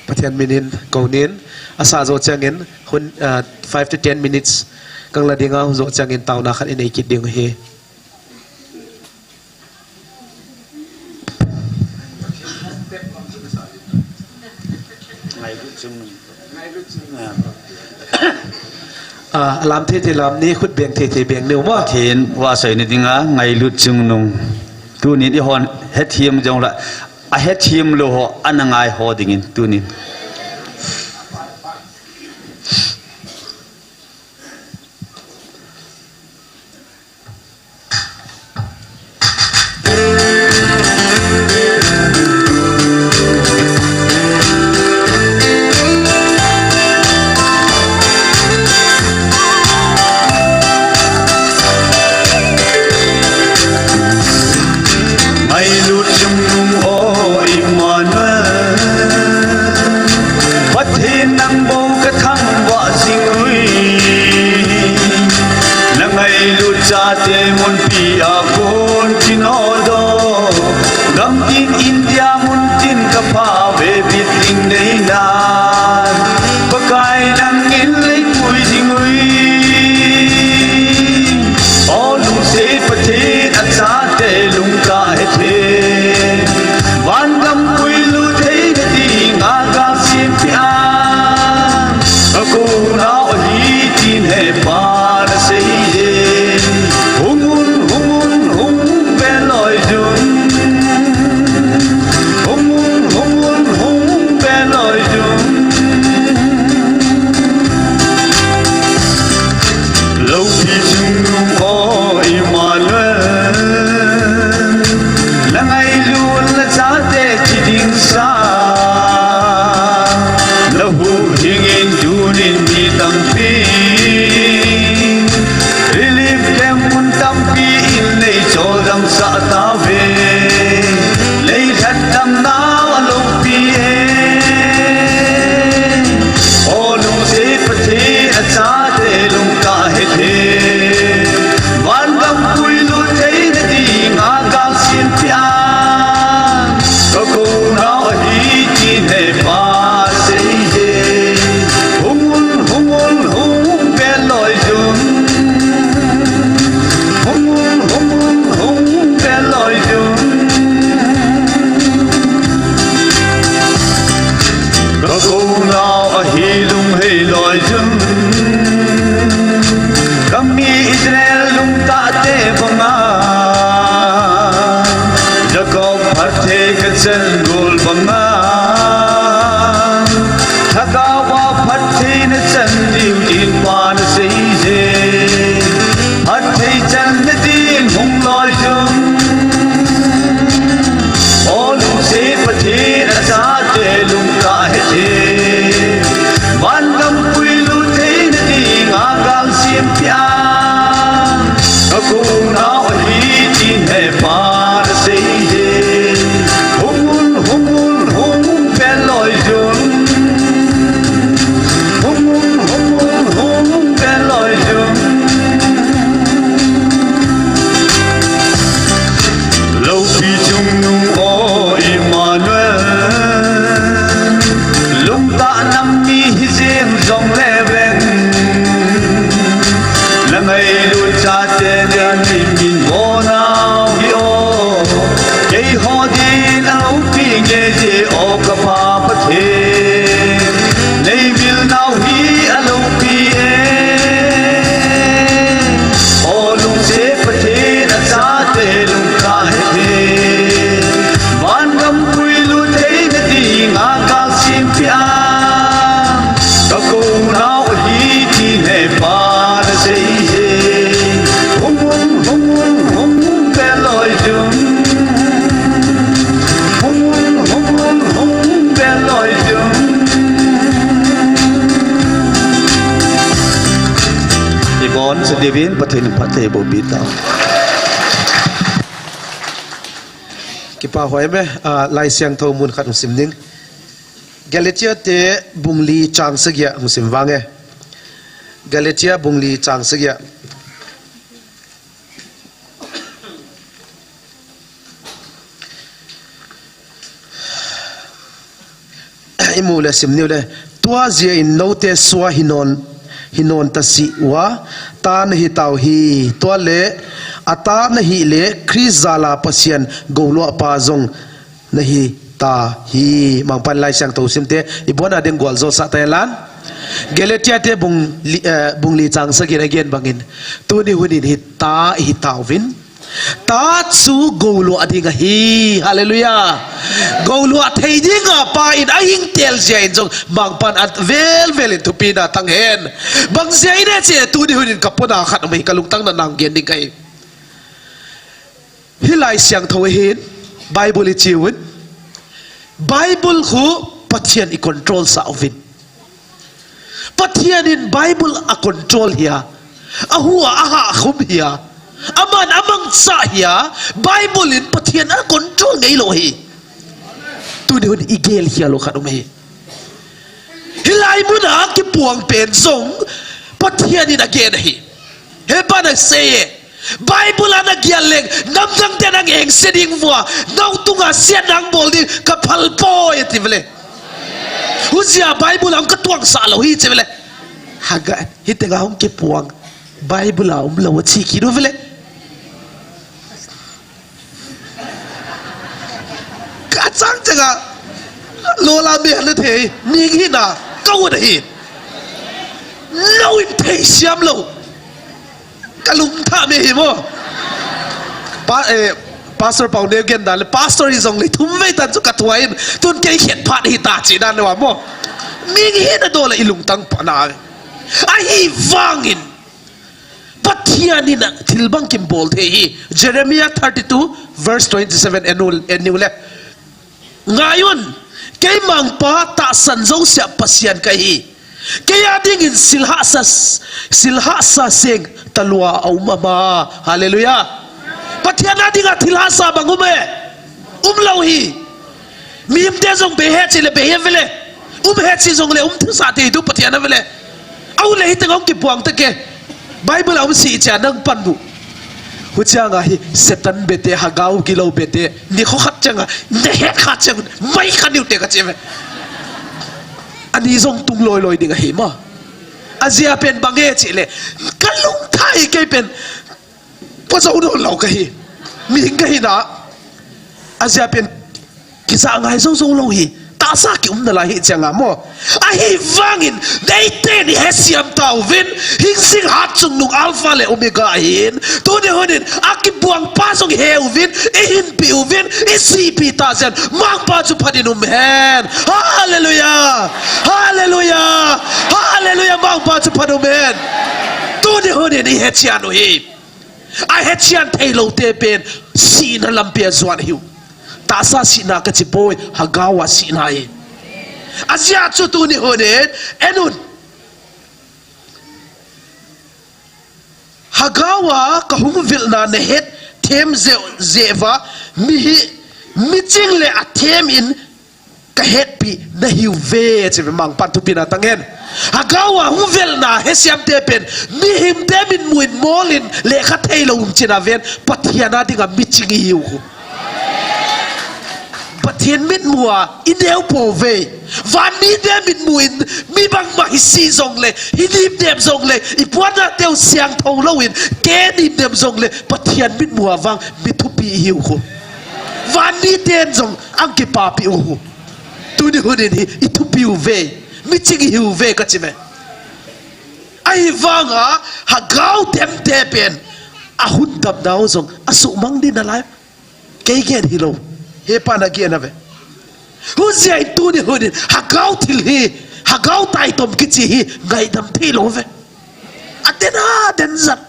Pathen min in kou nin, asa jou chang in, hun, ah, five to ten minutes, kang la dinga, jou chang in taona khat inei kit ding hi. A, lam thei thei lam ni, khut beng thei thei beng ni mo. Pathen vahchoi na dinga ngailut chungnung. Tunin eihon hethem jongle, ahethem lou ho, ana ngai ho dingin tunin. Ngailut chungnung, O Emmanuel, Pathen nang bou kathangvah jing uve. Na ngailut chate munpi a kon kinodoh, gamtin India muntin kapha ve bit ding nei nan, Pakai nangin lei pui jing uve. O lungset Pathen, achate lungtah hethem, vangam puilut theina dinga galsem peh in. Akou nau ahi tin hepa nasei e. Hung un, hung un, hung ve loi jun. Hung un, hung un, hung ve loi jun. Loupi chungnung, O Emmanuel, na ngailut na chate thi ding sa, na huhhing in tunin mi tampi, relief camp mun tampi in nei choldam sah tauve. Nei lhatdam nau aloupi e. O lungset Pathen, achate lungtah hethem, vangam puilut theina dinga galsem peh in. Kakou nau ahi tin hepa sei e. Hung un, hung un, hung ve loi jun. Hung un, hung un, hung ve loi jun. Kakou nau ahi lunghei loi jun. Kami Israel lungtahte banga, Jacob phatthei kachan gol banga, Lhagao a phatthei nachan diu tin pa nasei e. Phatthei channa din hung loi jun. O lungset Pathen, achate lungtah hethem, vangam puilut theina dinga galsem peh in. Kakou nau ahi tin hepa nasei e. Hung un, hung un, hung ve loi jun. Hung un, hung un, hung ve loi jun. Loupi chungnung, O Emmanuel, lungtah nam mi hijeng jongle veng, na ngailut chate nei min bol nau hi o. Keiho din aloupi nge je, O ka Pa Pathen, nei vil nau hi aloupi e. O lungset Pathen, achate lungtah hethem, vangam puilut theina dinga galsem peh in. Kakou nau ahi tin hepa nasei e. Hung un, hung un, hung ve loi jun. Hung un, hung un, hung ve loi jun. Ibon sa divin Pathen in phatthei boh peh tau. Kipa hoi me, a, Laisiangthou mun khat hung sim ding. Galatia te bung li chang sagi a hung sim vang e. Galatia bung li chang sagi a. Imu le sim niu le. Tua jeh in noute sua hinon, hinon ta si uva, ta nahi tau hi. Tua le, ata nahi le, Christ jal a Pathen gouloipa jong nahi ta hi. Mangpan Laisiangthou sim te, ibon a ding gualjo sah ta hen lang. Galatia te bung li, eh, bung li chang sagi in agen bangin, tuni hun in hi ta ihi tauvin, ta chu goulua ding ahi. Hallelujah. Goulua thei dinga Pa in ahing tel jeh in jong Mangpan avel vel in thupina tang hen. Bang jeh in e che, tuni hun in ka pona khat um hi ka lungtang na nang gen ding kahi. Hi Lai Siangthou hin, Bible i chiuvin, Bible khu Pathian i control sah uvin. Pathian in Bible a control hia, a hu a, a hahkhum hia, aman a mangcha hia, Bible in Pathian a control ngei lou hi. Tuni hun i gel hia lou khat um hi. Hilai muna kipuang pen jong Pathian in agen ahi. He pa na sei e. Bible a na gel leng, namdang te nang engse ding vua, nau tunga siat nang bol ding, ka phal poi ati vele. Hujia Bible a ka tuang sa lou hi che vele. Haga, hite ga hung kipuang. Bible a um lou chi ki do vele. Ka chang chang a, lola me na thei, mi hi na, ka u na hi. Lou in thei siam lou. Ka lung tha me hi mo. Pa, eh, Pastor Pau Neu gen dan le, Pastor hi jong le, thum vei tan chu ka tuai in, tun kei khet phat hi ta chi dan le wa mo. Mi hi na do le i lungtang pa na. Ahivangin. Pathian in a thil bang kim bol thei hi. Jeremiah thirty-two verse twenty-seven en u, en u le. Ngai un, kei Mangpa tahsan jousea Pathian kahi. Kei a dingin sil hahsa, sil hahsa seng talua a um ama. Hallelujah. Pathian a dinga thil hahsa bang um e. Um lou hi. Mihemte jong bei he chi le bei he vele. Um he chi jong le um thusah thei tu Pathian a vele. Au le hi teng hung kipuang ta ke. Bible a um si cha nang pan bu. Huchang a hi Satan bete, Hagau gilou bete. Ni kho khat chang a, ne he khat chang, mai kha niu te ka che ve. Ani jong tung loi loi ding ahi ma. Ajia pen bang e chi le. Ka lung thai kei pen. Pua jou lou lou kahi. Mihing kahi na. Ajia pen kisa ngai jou jou lou hi. Tahsa ki um na lai hi chang a mo. Ahivangin, deite ni he siam tauvin, hing sing hat chungnung Alpha le Omega ahin. Tuni hun in, a kipuang pa jong he uvin, i hinpi uvin, i sipi ta jen, Mangpa chu phat in um hen. Hallelujah! Hallelujah! Hallelujah! Mangpa chu phat um hen. Tuni hun in, i he chian u hi. A he chian thei lou te pen, sihna lampi a juan hiu. Tahsa sihna ka chi poi, Hagau a sihna hi. Ajia chu tuni hun in, en un. Hagau a ka hung vilna na het them jeh, jeh uva, mi hi, miching le a them in, ka hetpi na hiu ve, chi ve Mangpan thupina tang hen. Hagau a hung vilna he siam te pen, mihemte mitmu in mol in le kha thei lou um chin a ven, Pathian a dinga miching i hiu khu. Pathian mitmu a i neo po ve. Van mite mitmu in mi bangma hi si jong le, hi nim nem jong le, i puan a teu siangthou lou in, ke nim nem jong le, Pathian mitmu a vang mi thupi i hiu khu. Van miten jong ang kipapi u khu. Tuni hun in hi, i thupi u ve, miching i hiu ve ka chi ve. Ahivanga, Hagau them te pen, a hun dam nau jong, a sumang di na lai. Kei gen hilou, he pa na gen a ve. Hujia in tuni hun in, Hagau thil hi, Hagau taitom kichi hi, ngaidam thei lou ve. A den a, den jat.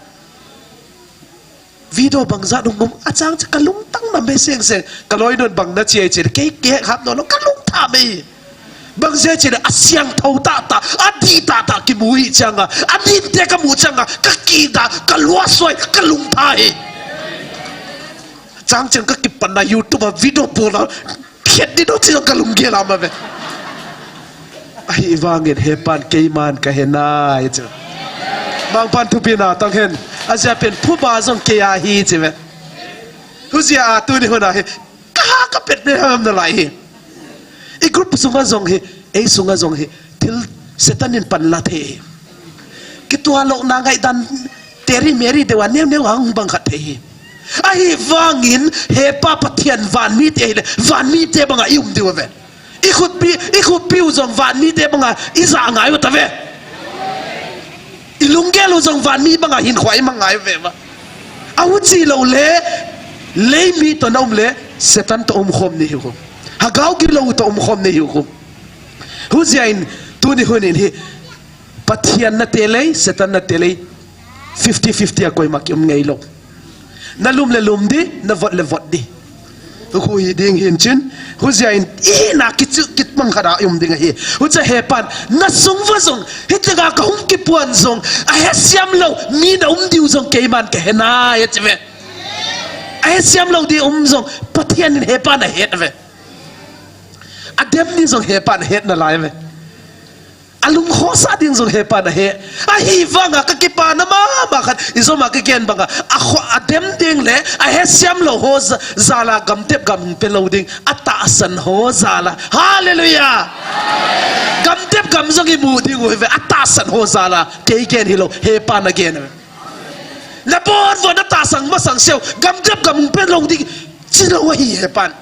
Video bang jat nung mum, a chang cha ka lungtang na me seng seng, ka loi nun bang na chi ai chi, kei ke hap no lo, ka lung tha me. Bang jeh chi le a siangthou tah tah, a di tah tah kimu hi chang a, a din te ka mu chang a, ka ki da, ka lua soi, ka lung tha hi. Chang chang ka kipan na YouTube a video bol a, khet di do chi ka lung gel a ma ve. Ahivangin he pan keiman ka he nai chu. Mangpan thupina tang hen. Ajia pen phuba jong kei a hi chi ve. Hujia a tuni hun a hi. Ka ha ka pet me ham na lai hi. I group sunga jong hi, ei sunga jong hi. Thil Satan in pan la thei hi. Kitua lou na ngaidan Teri Meri dewa neu neu hang bang khat thei hi. Ahivangin he pa Pathian van mite hile, van mite banga i um diu ve. I khutpi, i khutpi u jong van mite banga i ja ngai u ta ve. I lunggel u jong van mi banga hin khoi mang ngai ve va. Ahuchi lou le, lei mi toh na um le, Satan toh um khom ni hi u. Hagao gilou toh um khom ni hi u. Hujia in, tuni hun in hi, Pathian nate lei, Satan nate lei, fifty fifty a koima ki um ngei lou. Na lum le lum di, na vot le vot di. Khu hi ding hin chin. Hujia in, i na kichu, kit mang khat a um ding ahi. Hucha hepan, na sung va jong, hiti ga ka hung kipuan jong, a he siam lou, mi na um diu jong keiman ka he na, ya chi ve. A he siam lou di um jong, Pathian in hepan a het ve. A dem ni jong hepan a het na lai ve. A lungkhosa ding jong hepan a he. Ahivanga ka kipana mama khat, i joma ka gen banga. A kho, a dem ding le, a he siam lou ho ja-, jala gamtep gam pe lou ding. A tahsan ho jala. Hallelujah. Gamtep gam jong i mu ding u hi ve. A tahsan ho jala. Kei gen hi lou. Hepan a gen ve. Na bon vo na tahsan masang seu. Gamtep gam pe lou ding. Chi lou ahi hepan.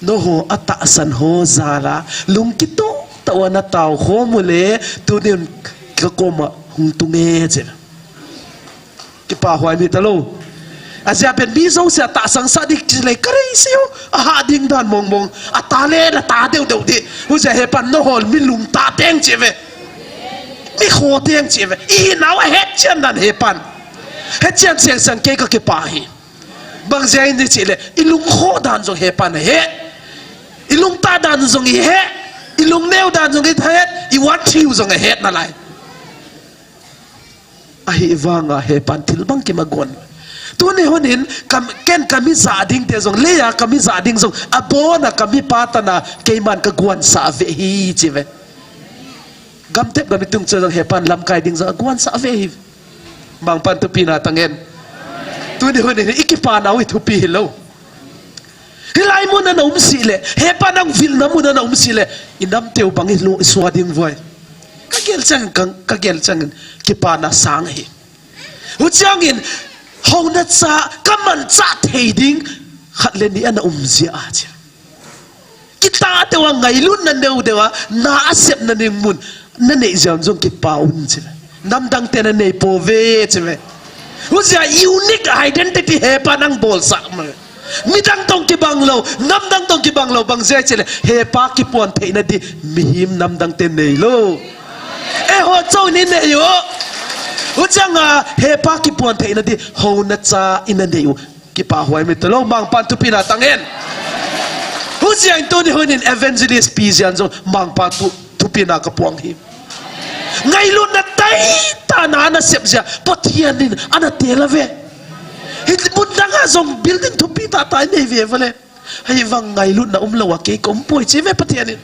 Nangho a tahsan ho jala, lung kitoh toh a na tao khom u le, tunin ka koma hung tung e che. Kipah huai mi ta lou. Ajeh pen mi jouse a tahsan sa dik chi le ka rei siu, a ha ding dan mong mong, a ta le na ta deu deu di. Hujia hepan nangho mi lungtah teng che ve. Mi kho teng che ve. I nau a het chian dan hepan. Het chian seng seng kei ka kipah hi. Bang jeh in chi le, i lungkho dan jong hepan a he. I lungtah dan jong i he. I lungneo dan jong i he. I van thiu jong a het na lai. Ahivanga hepan thil bang kimagon. Tuni hun in, kam, ken ka mi ja ding te jong, leia ka mi ja ding jong, abona ka mi pa tana, keiman ka guan sa ve hi chi ve. Gamtep gam i tung chu jong hepan lamkai ding jong a guan sa ve hi. Mangpan thupina tang hen. Tuni hun in i kipana u hi thupi hi lou. Hilai mun a na um si le, hepan ang vilna mun a na um si le, i nam teu bang i lo i sua ding voi. Ka gel chang, ka, ka gel chang kipana sang hi. Huchiang in, hou na cha, ka man cha thei ding, khat le ni a na um jia a chi. Kitah deuh a ngailutna neo deuh a, na a sepna ding mun, na neih jeh un jong kipah un chi ve. Namdang te na nei pouve chi ve. Hujia unique identity hepan ang bolsah ma. Midang tong kibang lou, namdang tong kibang lou, bang jeh chi le, hepa kipuan theina di, mihem namdang te nei lou. Eiho chou in i nei u. Huchiang a, hepa kipuan theina di, hou na cha in a nei u. Kipah huai mi ta lou, Mangpan thupina tang hen. Hujia in tuni hun in evangelist pi jeh in jong Mangpan thu, thupina ka puang hi. Ngailutna taitah na na sep jeh a, Pathian in ana tel a ve. Hi mun dang a jong building thupi tah tah i nei ve ve le. Hei vang ngailutna um lou a kei ka um poi chi ve Pathian in.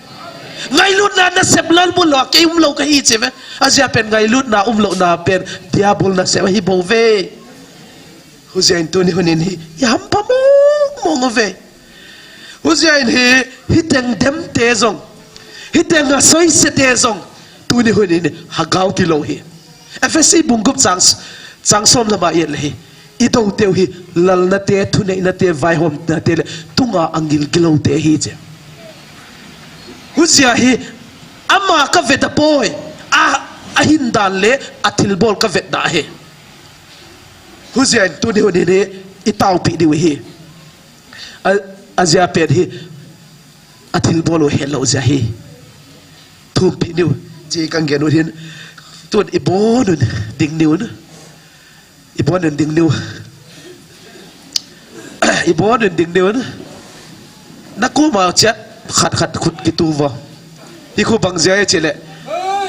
Ngailutna na sep lal bul lou a kei um lou ka hi chi ve. Ajeh pen ngailutna um lou na pen diabol na sep hi bou ve. Hujia in tuni hun in hi, i hampha mong mong uve. Hujia in hi, hiteng dem te jong, hiteng a soise te jong, tuni hun in hi, hagao kilou hi. Ephesi bung gup chang, chang som lama i et le hi, i dou teu hi, lalna te, thuneina te, vaihomna te le, tunga angil gilou te hi che. Hujia hi, ama ka vet a poi, a, a hin dan le, a thilbol ka vet na hi. Hujia in tuni hun in hi, i taopi diu hi. A, ajeh pen hi, a thilbol u helou jeh hi. Thumpi niu, chi kang gen u hin. Tun i bon un ding niu. I bon un ding niu. I bon un ding niu. Na koma chat khat khat khut kitu vo. Hi khu bang jeh chi le.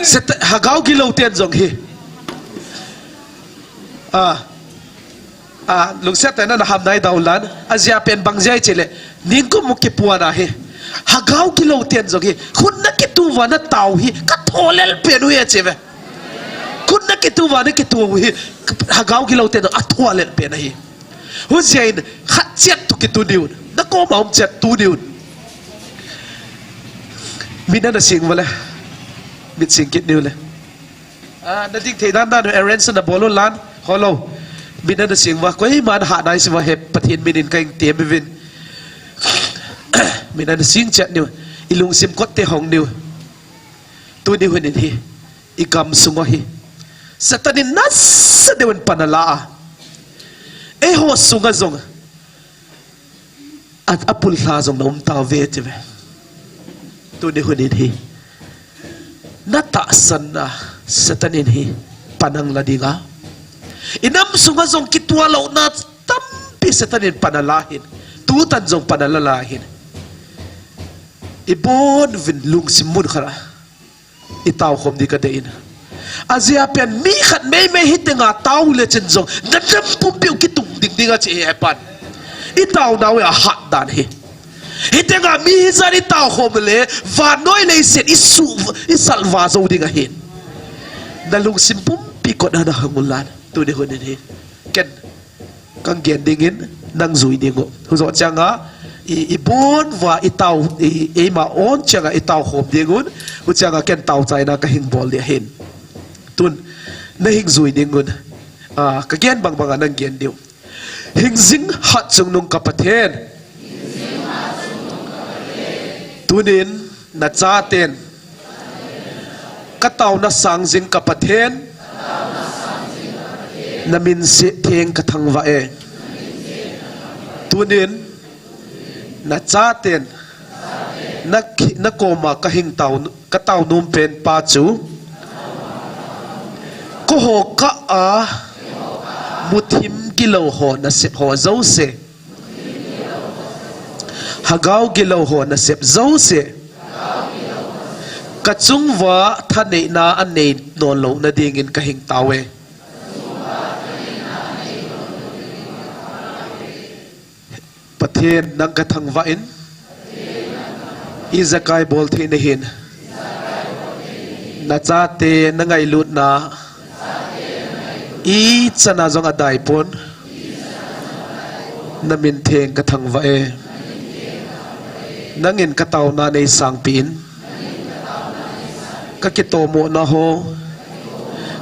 Set hagao gilou ten jong hi. A. A, lungset tah in na ham nai dau lan. Ajeh pen bang jeh chi le. Ningkum mu kipuan a hi. Hagao gilou ten jong hi. Khut na kitu va na tao hi. Ka tholel pen u e chi ve. Khut na kitu va na kitu u hi. Hagao gilou ten jong a tholel pen a hi. Hujia in khat chet tu kitu niu. Na koma um chet tu niu. Min na sing va le. Min sing kit niu le. A, na ding thei dan dan arrange na bol u lan, holo. Min na sing va, koiman ha nai si va he Pathian min in ka ing tem uvin. Min na sing chet niu, i lungsim kot te hong niu. Tuni hun in hi, i gam sung u hi. Satan in nasa deuh in pan ala a. Eiho sunga jong a, apulha jong na um tauve tive. Tuni hun in hi, na tahsan na Satan in hi pan angla dinga. I nam sunga jong kitualouna tampi Satan in pan ala hin. Tutan jong pan ala la hin. I bon uvin lungsim mun khat a i tao khom ding ka dei in. Ajeh a pen mi khat meimei hitenga tao le chin jong, na nam pumpi u kitung ding ding a chi hepan. I tao nau a hat dan hi. Hitenga mi hijat i tao khom le, vannoi leiset i su, i salva jou ding ahin. Na lungsim pumpi kot a na hang ulan. Tuni hun in hi. Ken Kang gen dingin nang jui ding u. Hujo changa i, i bon uva i tao, i, eima on changa i tao khom ding un. Huchanga ken tao chaina ka hing bol ding ahin. Tun, na hing jui ding un. A, ka gen bang banga nang gen diu. Hingjing hat chungnung ka Pathen. Tunin, na chaten ka taona sang jing ka Pathen, na min se theng ka thangvah e. Tunin, na chaten na khi, na koma ka hing tao, ka tao nom pen pa chu, ka ho ka a, muthim gilou ho nasep ho jouse. Hagao gilou ho nasep jouse. Ka chung uva thaneina anei nom louna dingin ka hing tao e. Pathen nang ka thangvah in. Ijakai bol thei nahin. Na chate na ngailutna. Ichan a jong adai pon. Na min theng ka thangvah e. Nangin ka taona nei sangpi in. Ka kitomona ho.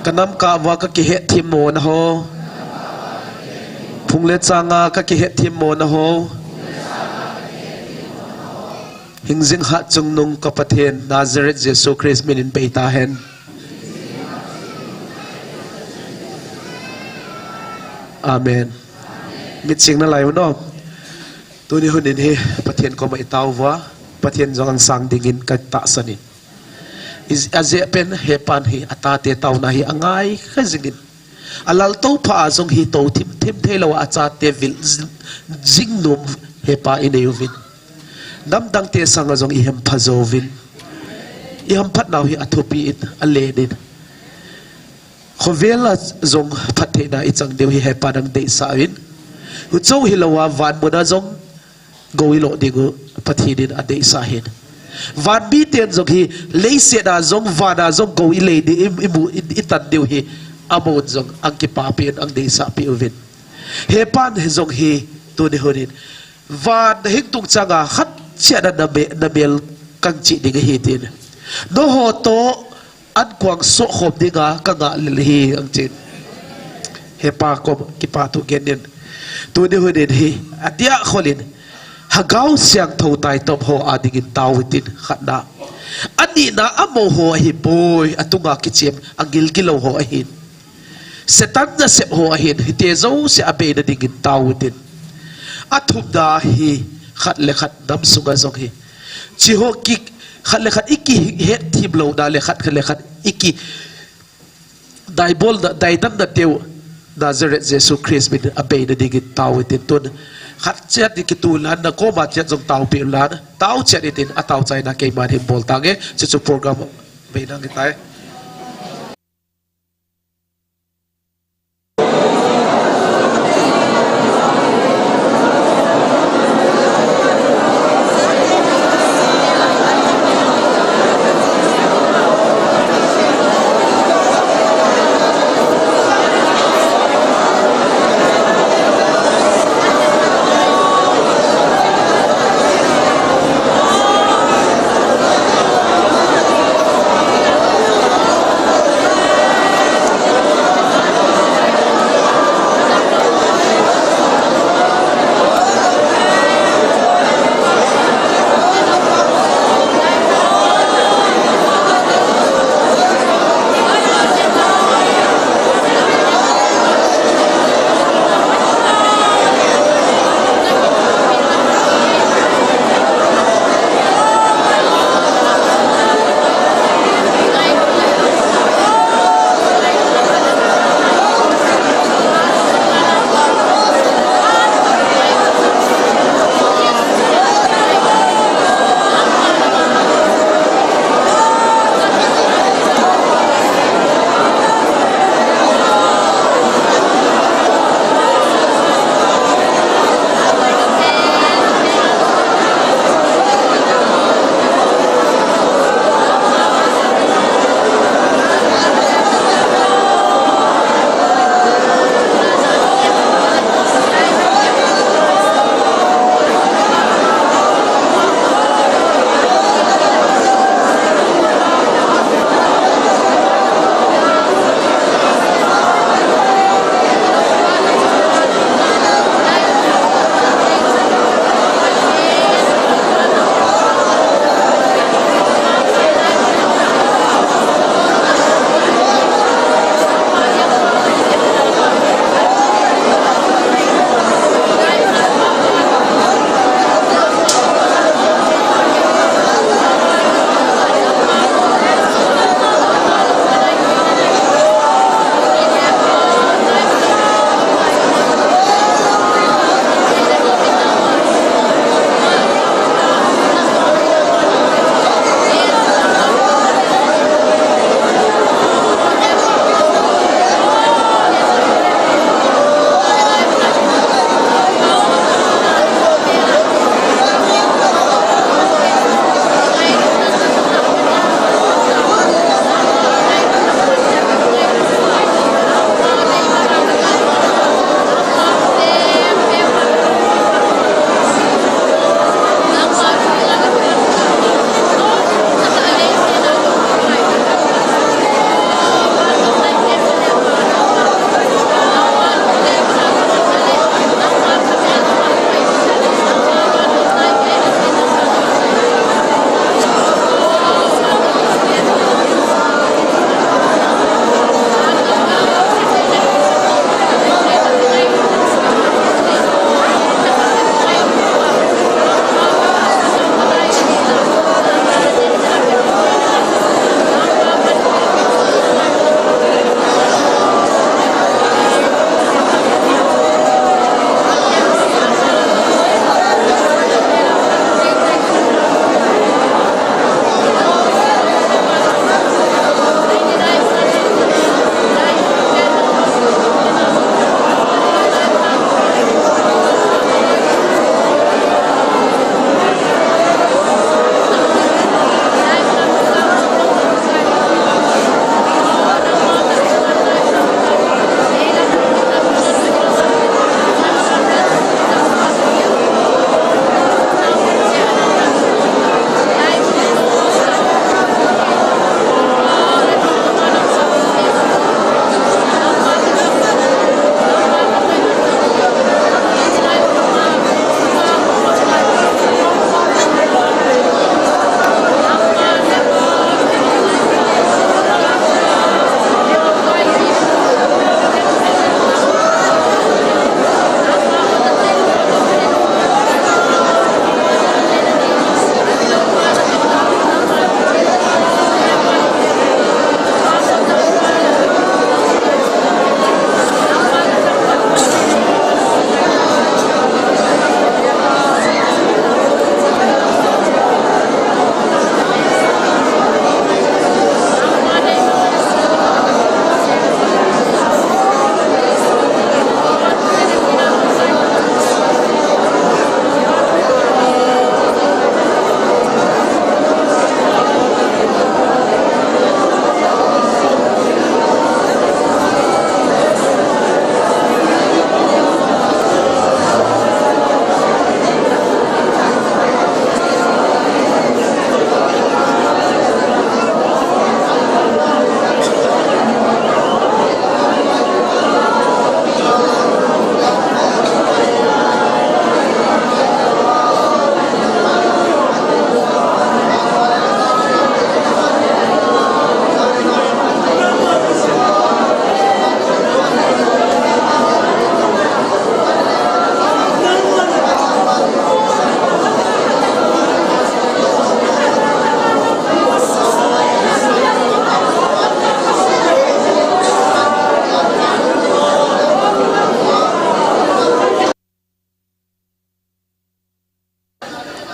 Ka nam kah uva ka kihetthemona ho. Phung le changa ka kihetthemona ho. Hingjing hat chungnung ka Pathen Nazareth Jesu Christ min in bei tahen. Amen. Mit sing nalai unom. Tuni hun in hi Pathen koma i tao uva, Pathen jong ang sang dingin ka tahsan in. I, ajeh pen hepan hi, atate taona hi angai kha jingin. Alaltou pha a jong hi tou thim thim thei lou a, achate vil jing, jing nom hepa i nei uvin. Namdang te sanga jong i hempha jouvin. I hemphat nau hi athupi in, alen in. Khovel a jong phattheina i chang diu hi hepa nang deisah in. Huchu hilou a van mun a jong gou i lo ding u Pathen in adeisah hin. Van miten jong hi leiset a jong van a jong gou i lei ding i, i mu, i, i tan diu hi amun jong ang kipapi in ang deisahpi uvin. Hepan jong hi tuni hun in van hing tung changa khat chiat a na me, na mel kang chi ding ahi tin. Noho to an kuang soh khom dinga ka ngah lel hi ang chin. Hepa kom kipa thu gen in. Tuni hun in hi, adia kholin, Hagao Siangthou taitop ho a dingin tao tin khatna. Anina amaho ahi boi, atunga kichem, angil gilou ho ahin. Satan nasep ho ahin, hite jouse abeina dingin tao tin. Athumna hi, khat le khat nam sunga jong hi. Chi ho ki, khat le khat i kihetthemlouna le khat, khat le khat i ki daibolna, daidanna teu Nazareth Jesu Christ min abeina dingin tao tin tun. Khat chiat in kitulan na koma chiat jong taopi ulan. Tao chiat in tin atao chaina keiman hin bol tange. Chuchu program beina ngitai.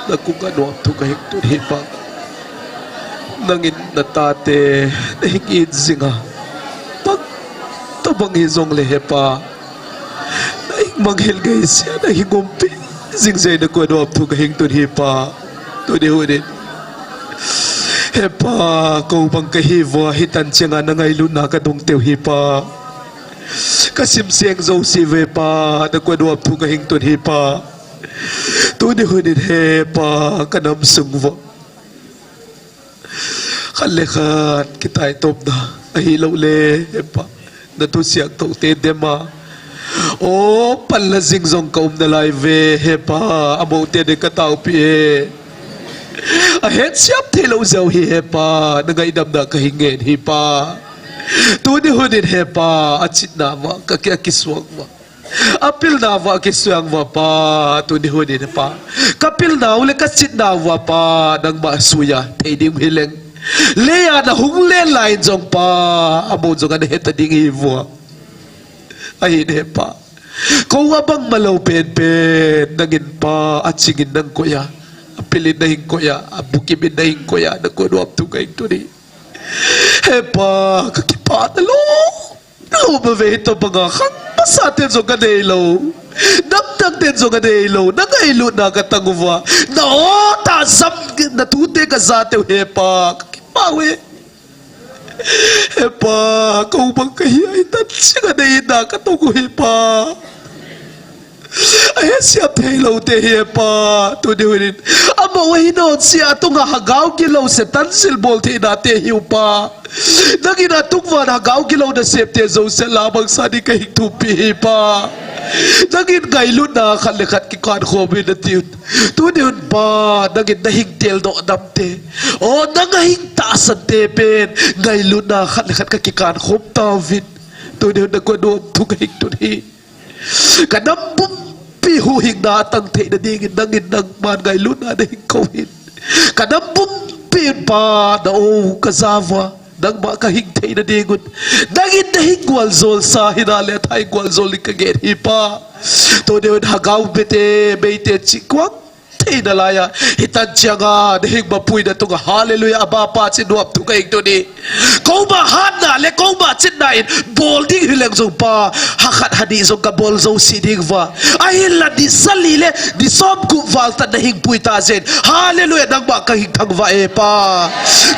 Na kong a nuam thu ka hing tun hi Pa. Nangin na tate na hing it jing a, bang tobang hi jongle he Pa, na hing manghil ngai sia, na hing umpi jing jeh in na kong a nuam thu ka hing tun hi Pa. Tuni hun in he Pa, kou bang ka hi uva, hitan cheng a na ngailutna ka dong teu hi Pa. Ka sim seng jouse uva Pa, na kong a nuam thu ka hing tun hi Pa. Tuni hun in he Pa, ka nam sung uva khat le khat kitaitopna ahilouleh he Pa, na thu siangthou te dem a, o, panla jing jong ka um nalai uve he Pa. Amau te ding ka taopi e. A het siam thei lou jeh u hi he Pa, na ngaidamna ka hing ngen hi Pa. Tuni hun in he Pa, a chitna uva ka ki, a kisuang uva, a pilna uva a kisuang uva Pa, tuni hun in he Pa, ka pilna u le ka chitna uva Pa, nangma sui a thei ding hi leng, lei a na hung len lai in jong Pa, amau jong ana het ta ding hi uva. Ahin he Pa, kou a bangma lou penpen nangin Pa, a ching in nang koi a, a pil in na hing koi a, a bukim in na hing koi a, na kong a nuam thu ka hing tun hi he Pa. Ka kipah na lou lou uve, hitobang a khang masa ten jong ka nei lou, nam dang ten jong ka nei lou, na ngailutna ka tang uva, na o tah jam, na thu te ka ja teu he Pa, ka kipah uve. He Pa, kou bang ka hi a, hitan cheng a na itna ka tong u hi Pa. A het siam thei lou te hi he Pa, tuni hun in amau ahi non sia, a tung a hagao gilou, Satan silbol theina te hi u Pa. Nangin a tung uva na hagao gilou na sep te jouse la bang sa ding ka hing thumpi hi Pa. Nangin ngailutna khat le khat kikan khom in na ti un, tuni hun Pa, nangin na hing tel doh dam te, o, nang a hing tahsan te pen ngailutna khat le khat ka kikan khom tauvin, tuni hun na kong a nuam thu ka hing tun hi. Ka nam pumpi huhhingna a tang theina dingin nangin nangman ngailutna na hing kou hin. Ka nam pumpi in Pa, na o ka ja uva, nangma ka hing theina ding un nangin na hing gualjol sa hina le, a thah in gualjol in ka ngen hi Pa. Tuni hun hagao be te, mei te chih kuang theina lai a, hitan cheng a na hing mapui na tung a, hallelujah, Abba Pa, chih nuam thu ka hing tun hi. Kou ma hatna le kou ma chitna in bol ding hi leng jong Pa, ha khat ha ni jong ka bol jouse ding uva, ahinla ni sagi le ni somgup val tah na hing pui ta jeh in, hallelujah, nangma ka hing thang uva e Pa.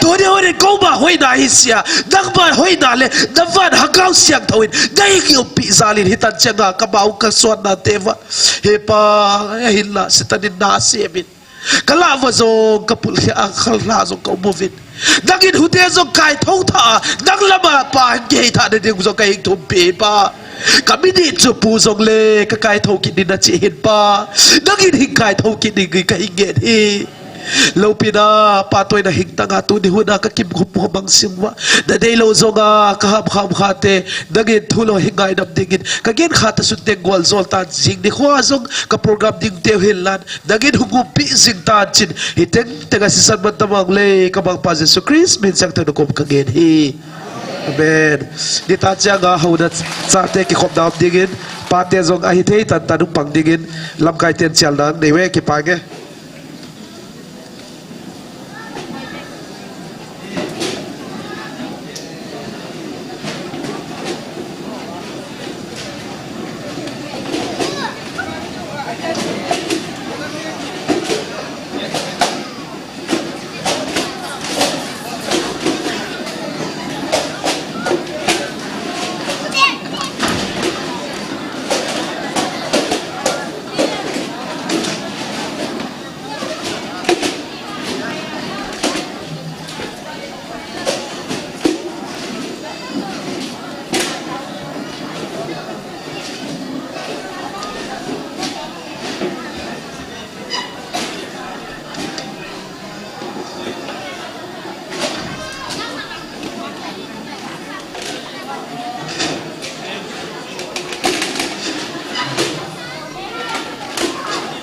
Tuni hun in kou ma hoina hi sia, nangma hoina le na van hagao siangthou in na hing umpi jal in, hitan cheng a ka mau ka suanna te uva he Pa, ahinla Satan in na sem in, ka lah uva jong ka pulkhia a, ka lah jong ka um uvin, nangin hute jong kaithou tha a, nang lama Pa hing kihei thah na ding jong ka hing thumpi Pa. Ka minit chu pu jongle ka kaithou kit ding na chih hin Pa, nangin hing kaithou kit ding in ka hing ngen hi. Loupina, phatlouna hing tang a tuni hun a ka kimkhum ho mang sung uva, na deilou jong a ka ham kham kha te, nangin thu lou hing ngaidam dingin ka gen kha ta sun teng gualjol tan, jing nikho a jong ka program ding teu hin lan, nangin hung umpi jing tan chin, hi tengteng a sisan man ta mang le, ka Mangpa Jesu Christ min chang thei na kom ka ngen hi. Amen. Nitan cheng a houna chate kikhopna um dingin, pate jong ahi thei tan tan hung pang dingin, lamkai ten chialna nei uve, kipa nge.